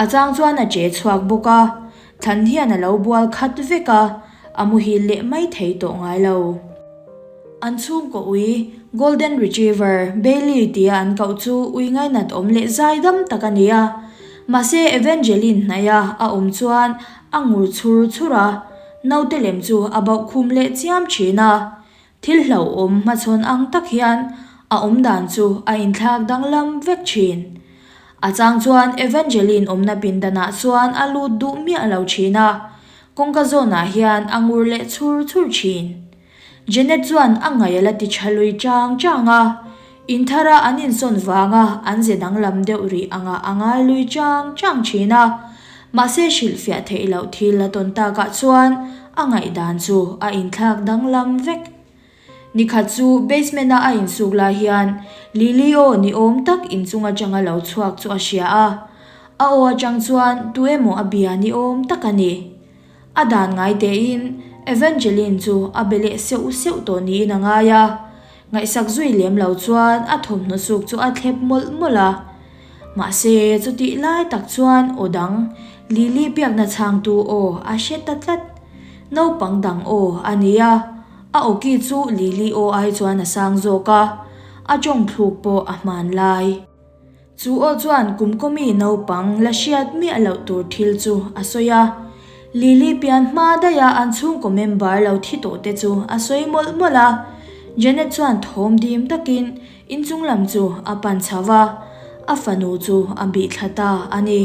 a chang chuan a che chhuak bawk a. Thlan hian a lo bual khat vek a, a muhil leh mai thei tawh ngai lo. An chhungkaw ui, Golden Retriever, Bailey tia an koh chu ui ngainat awm leh zai dam tak a ni a. Mahse Evangeline hnaia a awm chuan a ngur chhur chhur a, naute lem chu a bauh khum leh chiam thin a. Thil hlauhawm hmachhawn ang tak hian a awmdan chu a inthlak danglam vek thin. A chang chuan Evangeline awmna pindanah chuan a lut duh miah lo thin a, kawngka zawnah hian a ngur leh chhur chhur thin. Janet chuan a ngaih a la ti tha lui chang chang a, in thara an insawn vanga an ze danglam deuh rih angah a ngai lui chang chang thin a, mahse hrilhfiah theih loh thil a tawn takah chuan a ngaihdan chu a inthlak danglam vek. Nikhat chu basement-a a insuk lai hian Lily aw ni awm tak inchung atanga lo chhuak chu a hria a, a aw atang chuan tu emaw a bia ni awm tak a ni. A dan ngai tein Evangeline chu a be leh seuh seuh tawh niin a ngai a, ngaihsak zui lem lo chuan a thawmhnaw suk chu a thlep mawlh mawlh a. Mahse chutih lai tak chuan aw dang Lily biakna chhangtu aw a hre ta tlat. Naupang dang aw a ni a. A awki chu Lily aw ai chuan a sang zawk a, a tawng thluk pawh a hman lai. Chu aw chuan kumkawmi naupang la hriat miah loh tur thil chu a sawi a. Lily pian hma daiha an chhungkaw member lo thi tawh te chu a sawi mawlh mawlh a. Janet chuan thawm dim takin inchung lam chu a pan chho va, a fanu chu a bih thla ta a ni.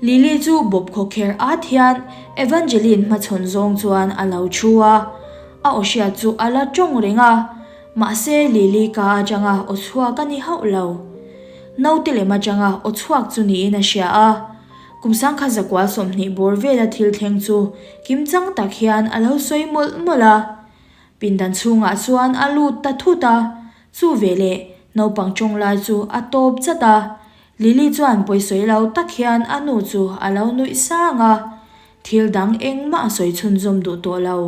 Lily chu bawp khawkher at hian Evangeline hmachhawn zawng chuan a lo thu a, a aw hriat chu a la tawng reng a, mahse Lily ka atanga aw chhuak a ni hauh lo. Naute lem atanga aw chhuak chu niin a hria a, kum sangkhat zakual 20 bawr vela thil thleng chu kimchang tak hian a lo sawi mawlh mawlh a. Pindan chhungah chuan a lut ta thut a, chu veleh naupang tawng lai chu a tawp chat a, Lily chuan pawisawi lo tak hian a nu chu a lo nuih sang a, thil dang engmah a sawi chhunzawm duh tawh lo.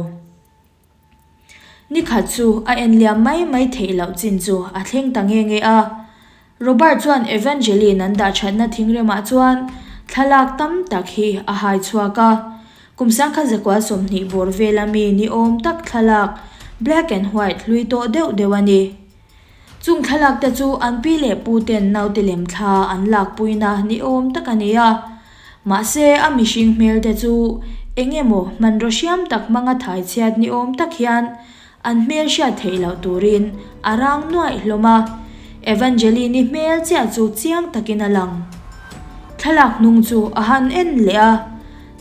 Nikhat chu a enliam mai mai theih loh chin chu a thleng ta nge nge a. Robert chuan Evangeline an dah thatna thingremah chuan thlalak tam tak hi a hai chhuak a. Kum sangkhat zakual 20 bawr vela mi ni awm tak thlalak black and white hlui tawh deuh deuh a ni. Chung thlalak te chu an pi leh pu ten naute lem thla an lakpuina ni awm tak a ni a. Mahse a mihring hmel te chu eng emaw hmanraw hriam tak hmanga thai chhiat ni awm tak hian an hmel hriat theih loh turin a rang nuaih hlawm a. Evangeline-i hmel chiah chu chiang takin a lang. Thlalak hnung chu a han en leh a.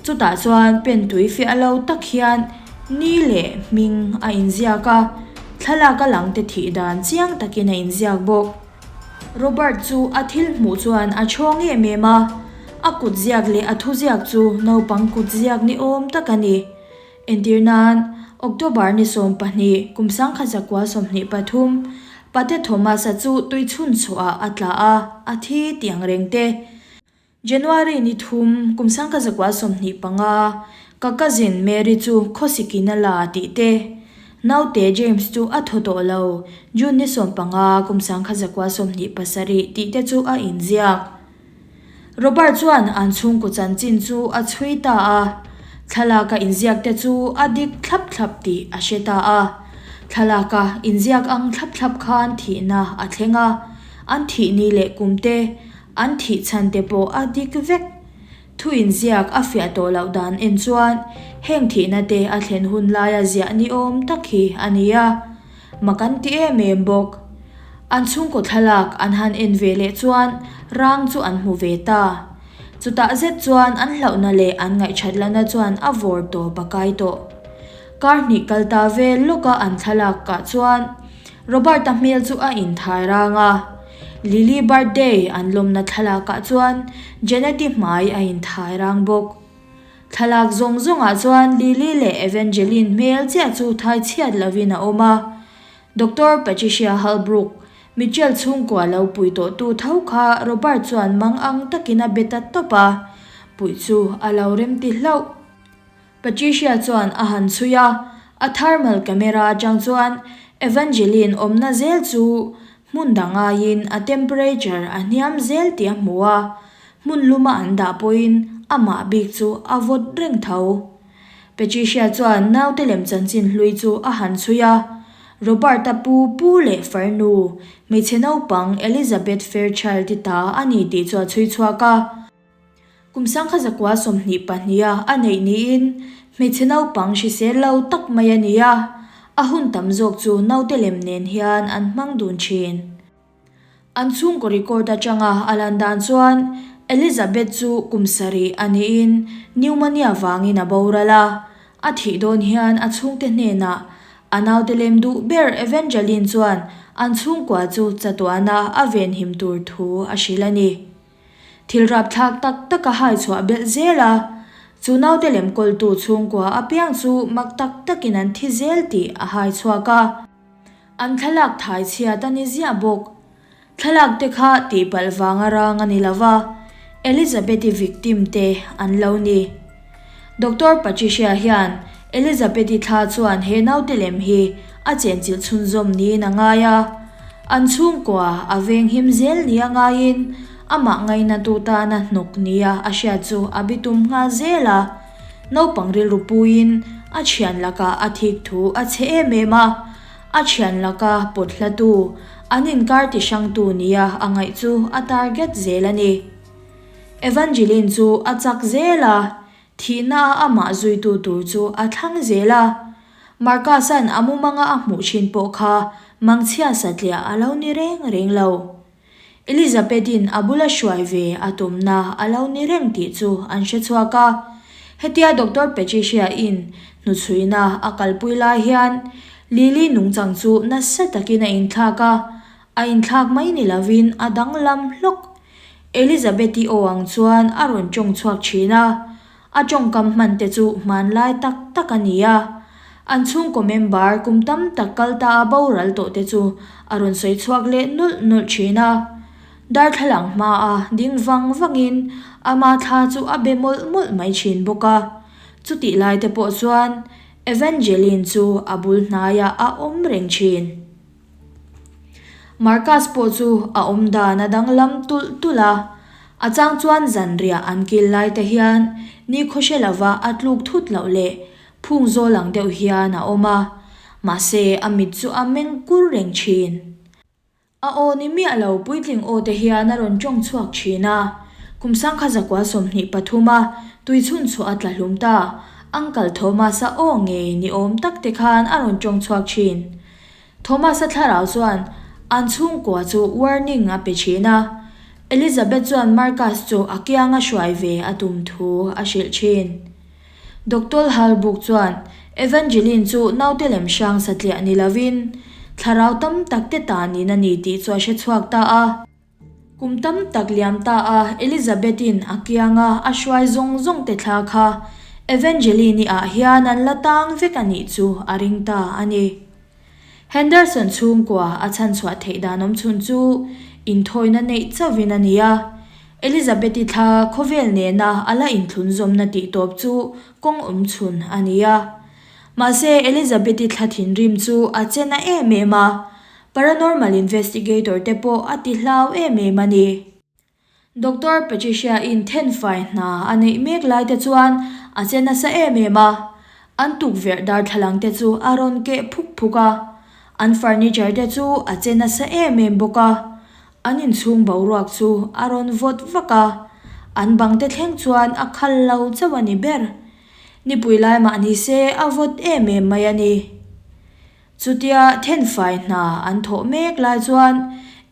Chutah chuan pen tui fiah lo tak hian ni leh hming a inziak a, thlalak a langte thih dan chiang takin a inziak bawk. Robert chu a thil hmuh chuan a chhawng em em a, a kutziak leh a thuziak chu naupang kutziak ni awm tak a ni. Entir nan, October ni 12, kum 1923, Pate Thomas-a chu tuichhun chhuahah a tla a, a thi tih ang reng te. January ni thum, kum 1925, ka cousin Mary chu khawsikin a la tih te, naute James chu a thaw tawh lo, June ni 15, kum 1927 tih te chu a inziak. Robert chuan an chhungkaw chanchin chu a chhui ta a, thlalaka inziak te chu a dik thlap thlap tih a hre ta a. Thlalaka inziak ang thlap thlap khan thihna a thleng a, an thih ni leh kum te, An thih chhan te pawh a dik vek. Thu inziak a fiah tawh loh dan en chuan heng thihna te a thlen hun laia ziah ni awm tak hi a ni a, mak an ti em em bawk. An chhungkaw thlalak an han en ve leh chuan rang chu an hmu ve ta. Chutah zet chuan an hlauhna leh an ngaihthat lohna chuan a vawr tawp a kai tawh. Kar hnih kal ta vel lawka an thlalak ah chuan Robert-a hmel chu a inthai rang a. Lily birthday an lawmna thlalak ah chuan Janet-i hmai a inthai rang bawk. Thlalak zawng zawngah chuan Lily leh Evangeline hmel chiah chu thai chhiat lovin a awm a. Doctor Patricia Halbrook, Mitchell chhungkua lo pui tawhtu tho kha Robert chuan mang ang takin a be ta tawp a, puih chu a lo remti hlauh. Patricia chuan a han chhui a, a thermal camera atang chuan Evangeline awmna zel chu hmun dang aiin a temperature a hniam zel tih a hmu a, hmun luma an dah pawhin amah bik chu a vawt reng tho. Patricia chuan naute lem chanchin hlui chu a han chhui a, Robert-a pu pu leh farnu, hmeichhe naupang Elizabeth Fairchild-i ta a ni tih chu a chhui chhuak a. Kum sangkha zakua 22 a a neih niin hmeichhe naupang hrisel lo tak mai a ni a, a hun tam zawk chu naute lem nen hian an hmang dun thin. An chhungkaw record atanga a lan dan chuan Elizabeth chu kum sarih a niin pneumonia vangin a boral a, a thih dawn hian a chhungte hnenah a naute lem duh ber Evangeline chuan an chhungkua chu chatuana a venhim tur thu a hrilh a ni. Thil rapthlak tak tak a hai chhuah belh zel a, chu naute lem kawltu chhungkua apiang chu mak tak takin an thi zel tih a hai chhuak a. An thlalak thai chhiat a ni ziah bawk. Thlalak te kha tihpalh vanga rang a ni lo va, Elizabeth-i victim te an lo ni. Doctor Patricia hian Elizabeth-i thla chuan he naute lem hi a chenchilh chhunzawm niin a ngai a. An chhungkua a venghim zel nia ngaiin amah ngainatu tana hnawk nia a hriat chu a bitum nghal zel a. Naupang rilru puiin a thian lakah a thik thu a chhe em em a, a thian laka pawt hlatu, an inkar ti hrangtu nia a ngaih chu a target zel a ni. Evangeline chu a chak zel a, thihna a amah zuitu tur chu a thlang zel a. Marcus-a'n a mumanga a hmuh thin pawh kha mangchhia satliah a lo ni reng reng lo. Elizabeth-i'n a bula hruai ve a tumna a lo ni reng tih chu an hre chhuak a. Hetia Doctor Patricia-i'n hnuchhuina a kalpui lai hian Lily nungchang chu nasa takin a inthlak a, a inthlak mai ni lovin a danglam hlawk. Elizabeth-i aw ang chuan a rawn tawng chhuak thin a, a tawngkam hman te chu hmanlai tak tak a ni a. An chhungkaw member kum tam tak kal ta a boral tawh te chu a rawn sawi chhuak leh nulh nulh thin a. Darthlalang hmaa ding vang vangin ama thla chu a be mawlh mawlh mai thin bawk a. Chutih lai te pawh chuan Evangeline chu a bul hnaiah a awm reng thin. Marcus pawh chu a awm dan a danglam tulh tulh a, a chang chuan zanriah an kil lai te hian nikhaw hre lova a tluk thut loh leh phung zawl ang deuh hian a awm a, mahse a mit chu a meng kur reng thin. A aw ni miah lo puitling aw te hian a rawn tawng chhuak thin a, kum sangkha zakua 23 a tui chhun chhuah a tla hlum ta, Uncle Thomas-a aw ngei ni awm tak te khan a rawn tawng chhuak thin. Thomas-a thlarau chuan an chhungkua chu warning a pe thin a, Elizabeth chuan Marcus chu a kianga hruai ve a tum thu a hrilh thin. Doctor Halbrook chuan Evangeline chu naute lem hrang satliah ni lovin thlarau tam tak te tanin a ni tih chu a hre chhuak ta a. Kum tam tak liam ta a Elizabeth-in a kianga a hruai zawng zawng te thla kha Evangeline-i ah hian an la tang vek a nih chu a ring ta a ni. Henderson chhungkua a chhanchhuah theih dan awm chhun chu inthawina neih chauhin a ni a, Elizabeth-i thla khawvel nena a la inthlunzawmna tih tawp chu kawng awm chhun a ni a. Mahse Elizabeth-i thla thinrim chu a che na em em a, Paranormal investigator te pawh a ti hlau em em a ni. Doctor Patricia in thenfai hna a neih mek lai te chuan a che nasa em em a, an tukverh darthlalang te chu a rawn keh phuk phuk a, an furniture te chu a che nasa em em bawk a, an inchhung boruak chu a rawn vawt vak a. An bang te thleng chuan a khal lo chauh a ni ber. Nipui lai mah ni se a vawt em em mai a ni. Chutia thenfai hna an thawh mek lai chuan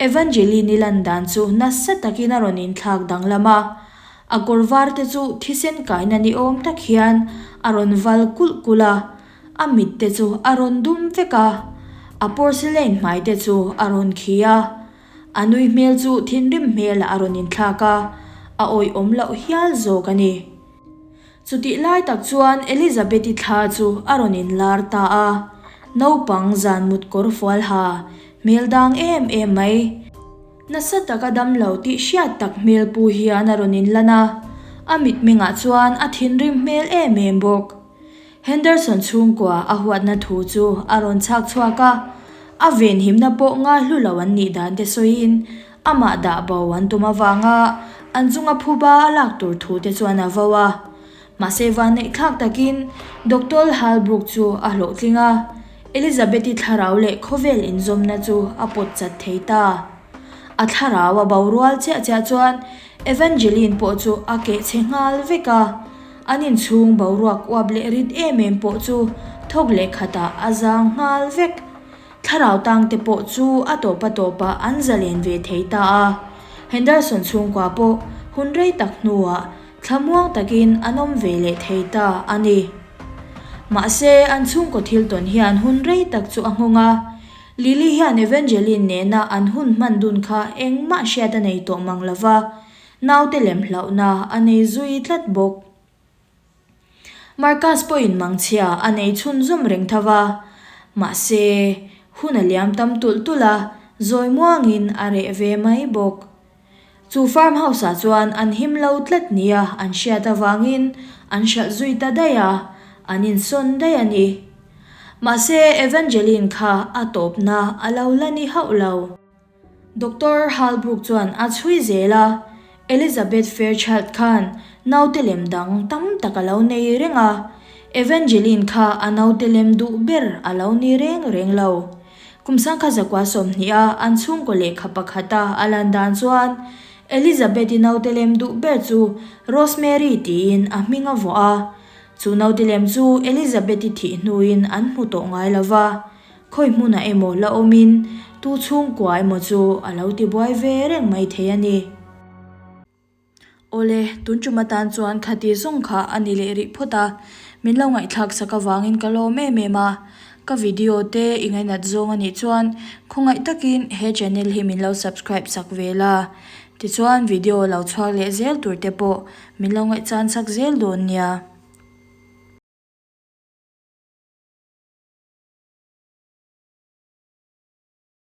Evangeline-i lan dan chu nasa takin a rawn inthlak danglam a. A kawr var te chu thisen kaina ni awm tak hian a rawn val kulh kulh a, a mit te chu a rawn dum vek a, a porcelain hmai te chu a rawn khi a. A nui hmel chu thinrim hmelah a rawn inthlak a, a awihawm loh hial zawk a ni. Chutih lai tak chuan Elizabeth-i thla chu a rawn inlar ta a, naupang zan mut kawr fual ha, hmel dang em em mai. Nasa taka damlo tih hriat tak hmel pu hian a rawn inlan a, a mitmengah chuan a thinrim hmel em em bawk. Henderson chhungkua a huatna thu chu a rawn chhak chhuak a, a venhimna pawh ngaihlu lo an nih dan te sawiin amah dah bo an tum avanga an chunga phuba a lak tur thu te chuan a vo a. Mahse vanneihthlak takin Doctor Halbrook chu a hlawhtling a, Elizabeth-i thlarau leh khawvel inzawmna chu a pawt chat thei ta. A thlarau a bo rual chiah chiah chuan Evangeline pawh chu a keh chhe nghal vek a. An inchhung boruak uap leh rit em em pawh chu thawk leh khatah a zang nghal vek. Thlarau tangte pawh chu a tawp a tawpah an zalen ve thei ta a. Henderson chhungkua pawh hun rei tak hnuah thlamuang takin an awm ve leh thei ta a ni. Mahse, an chhungkaw thil tawn hian hun rei tak chu a nghawng a. Lily hian Evangeline nena an hun hman dun kha engmah hriat a nei tawh mang lo va. Naute lem hlauhna a nei zui tlat bawk. Marcus pawhin mangchhia a nei chhunzawm reng tho va, mahse, hun a liam tam tulh tulh a, zawi muangin a reh ve mai bawk. Chu farm house ah chuan an him lo tlat nia an hriat avangin an hralh zui ta daih a, an insawn daih a ni. Mahse, Evangeline kha a tawpna a lo la ni hauh lo. Doctor Halbrook chuan a chhui zel a, Elizabeth Fairchild khan naute lem dang tam tak a lo nei reng a, Evangeline kha a naute lem duh ber a lo ni reng reng lo. Kum sangkhat zakua 20 a an chhungkaw lehkha pakhata a lan dan chuan Elizabeth-i naute lem duh ber chu Rosemary tiin a hming a vuah a, chu naute lem chu Elizabeth-i thih hnuin an hmu tawh ngai lo va. Khawi hmunah emaw la awmin tu chhungkua emaw chu a lo tibuai ve reng mai thei a ni. Awle, tun tum atan chuan khati zawng kha a ni leh rih phawt a, min lo ngaihthlak sak avangin ka lawm em em a. Ka video te i ngainat zawng a nih chuan khawngaih takin he channel hi min lo subscribe sak ve la. Tichuan video lo chhuak leh zel tur te pawh min lo ngaihchan sak zel dawn nia.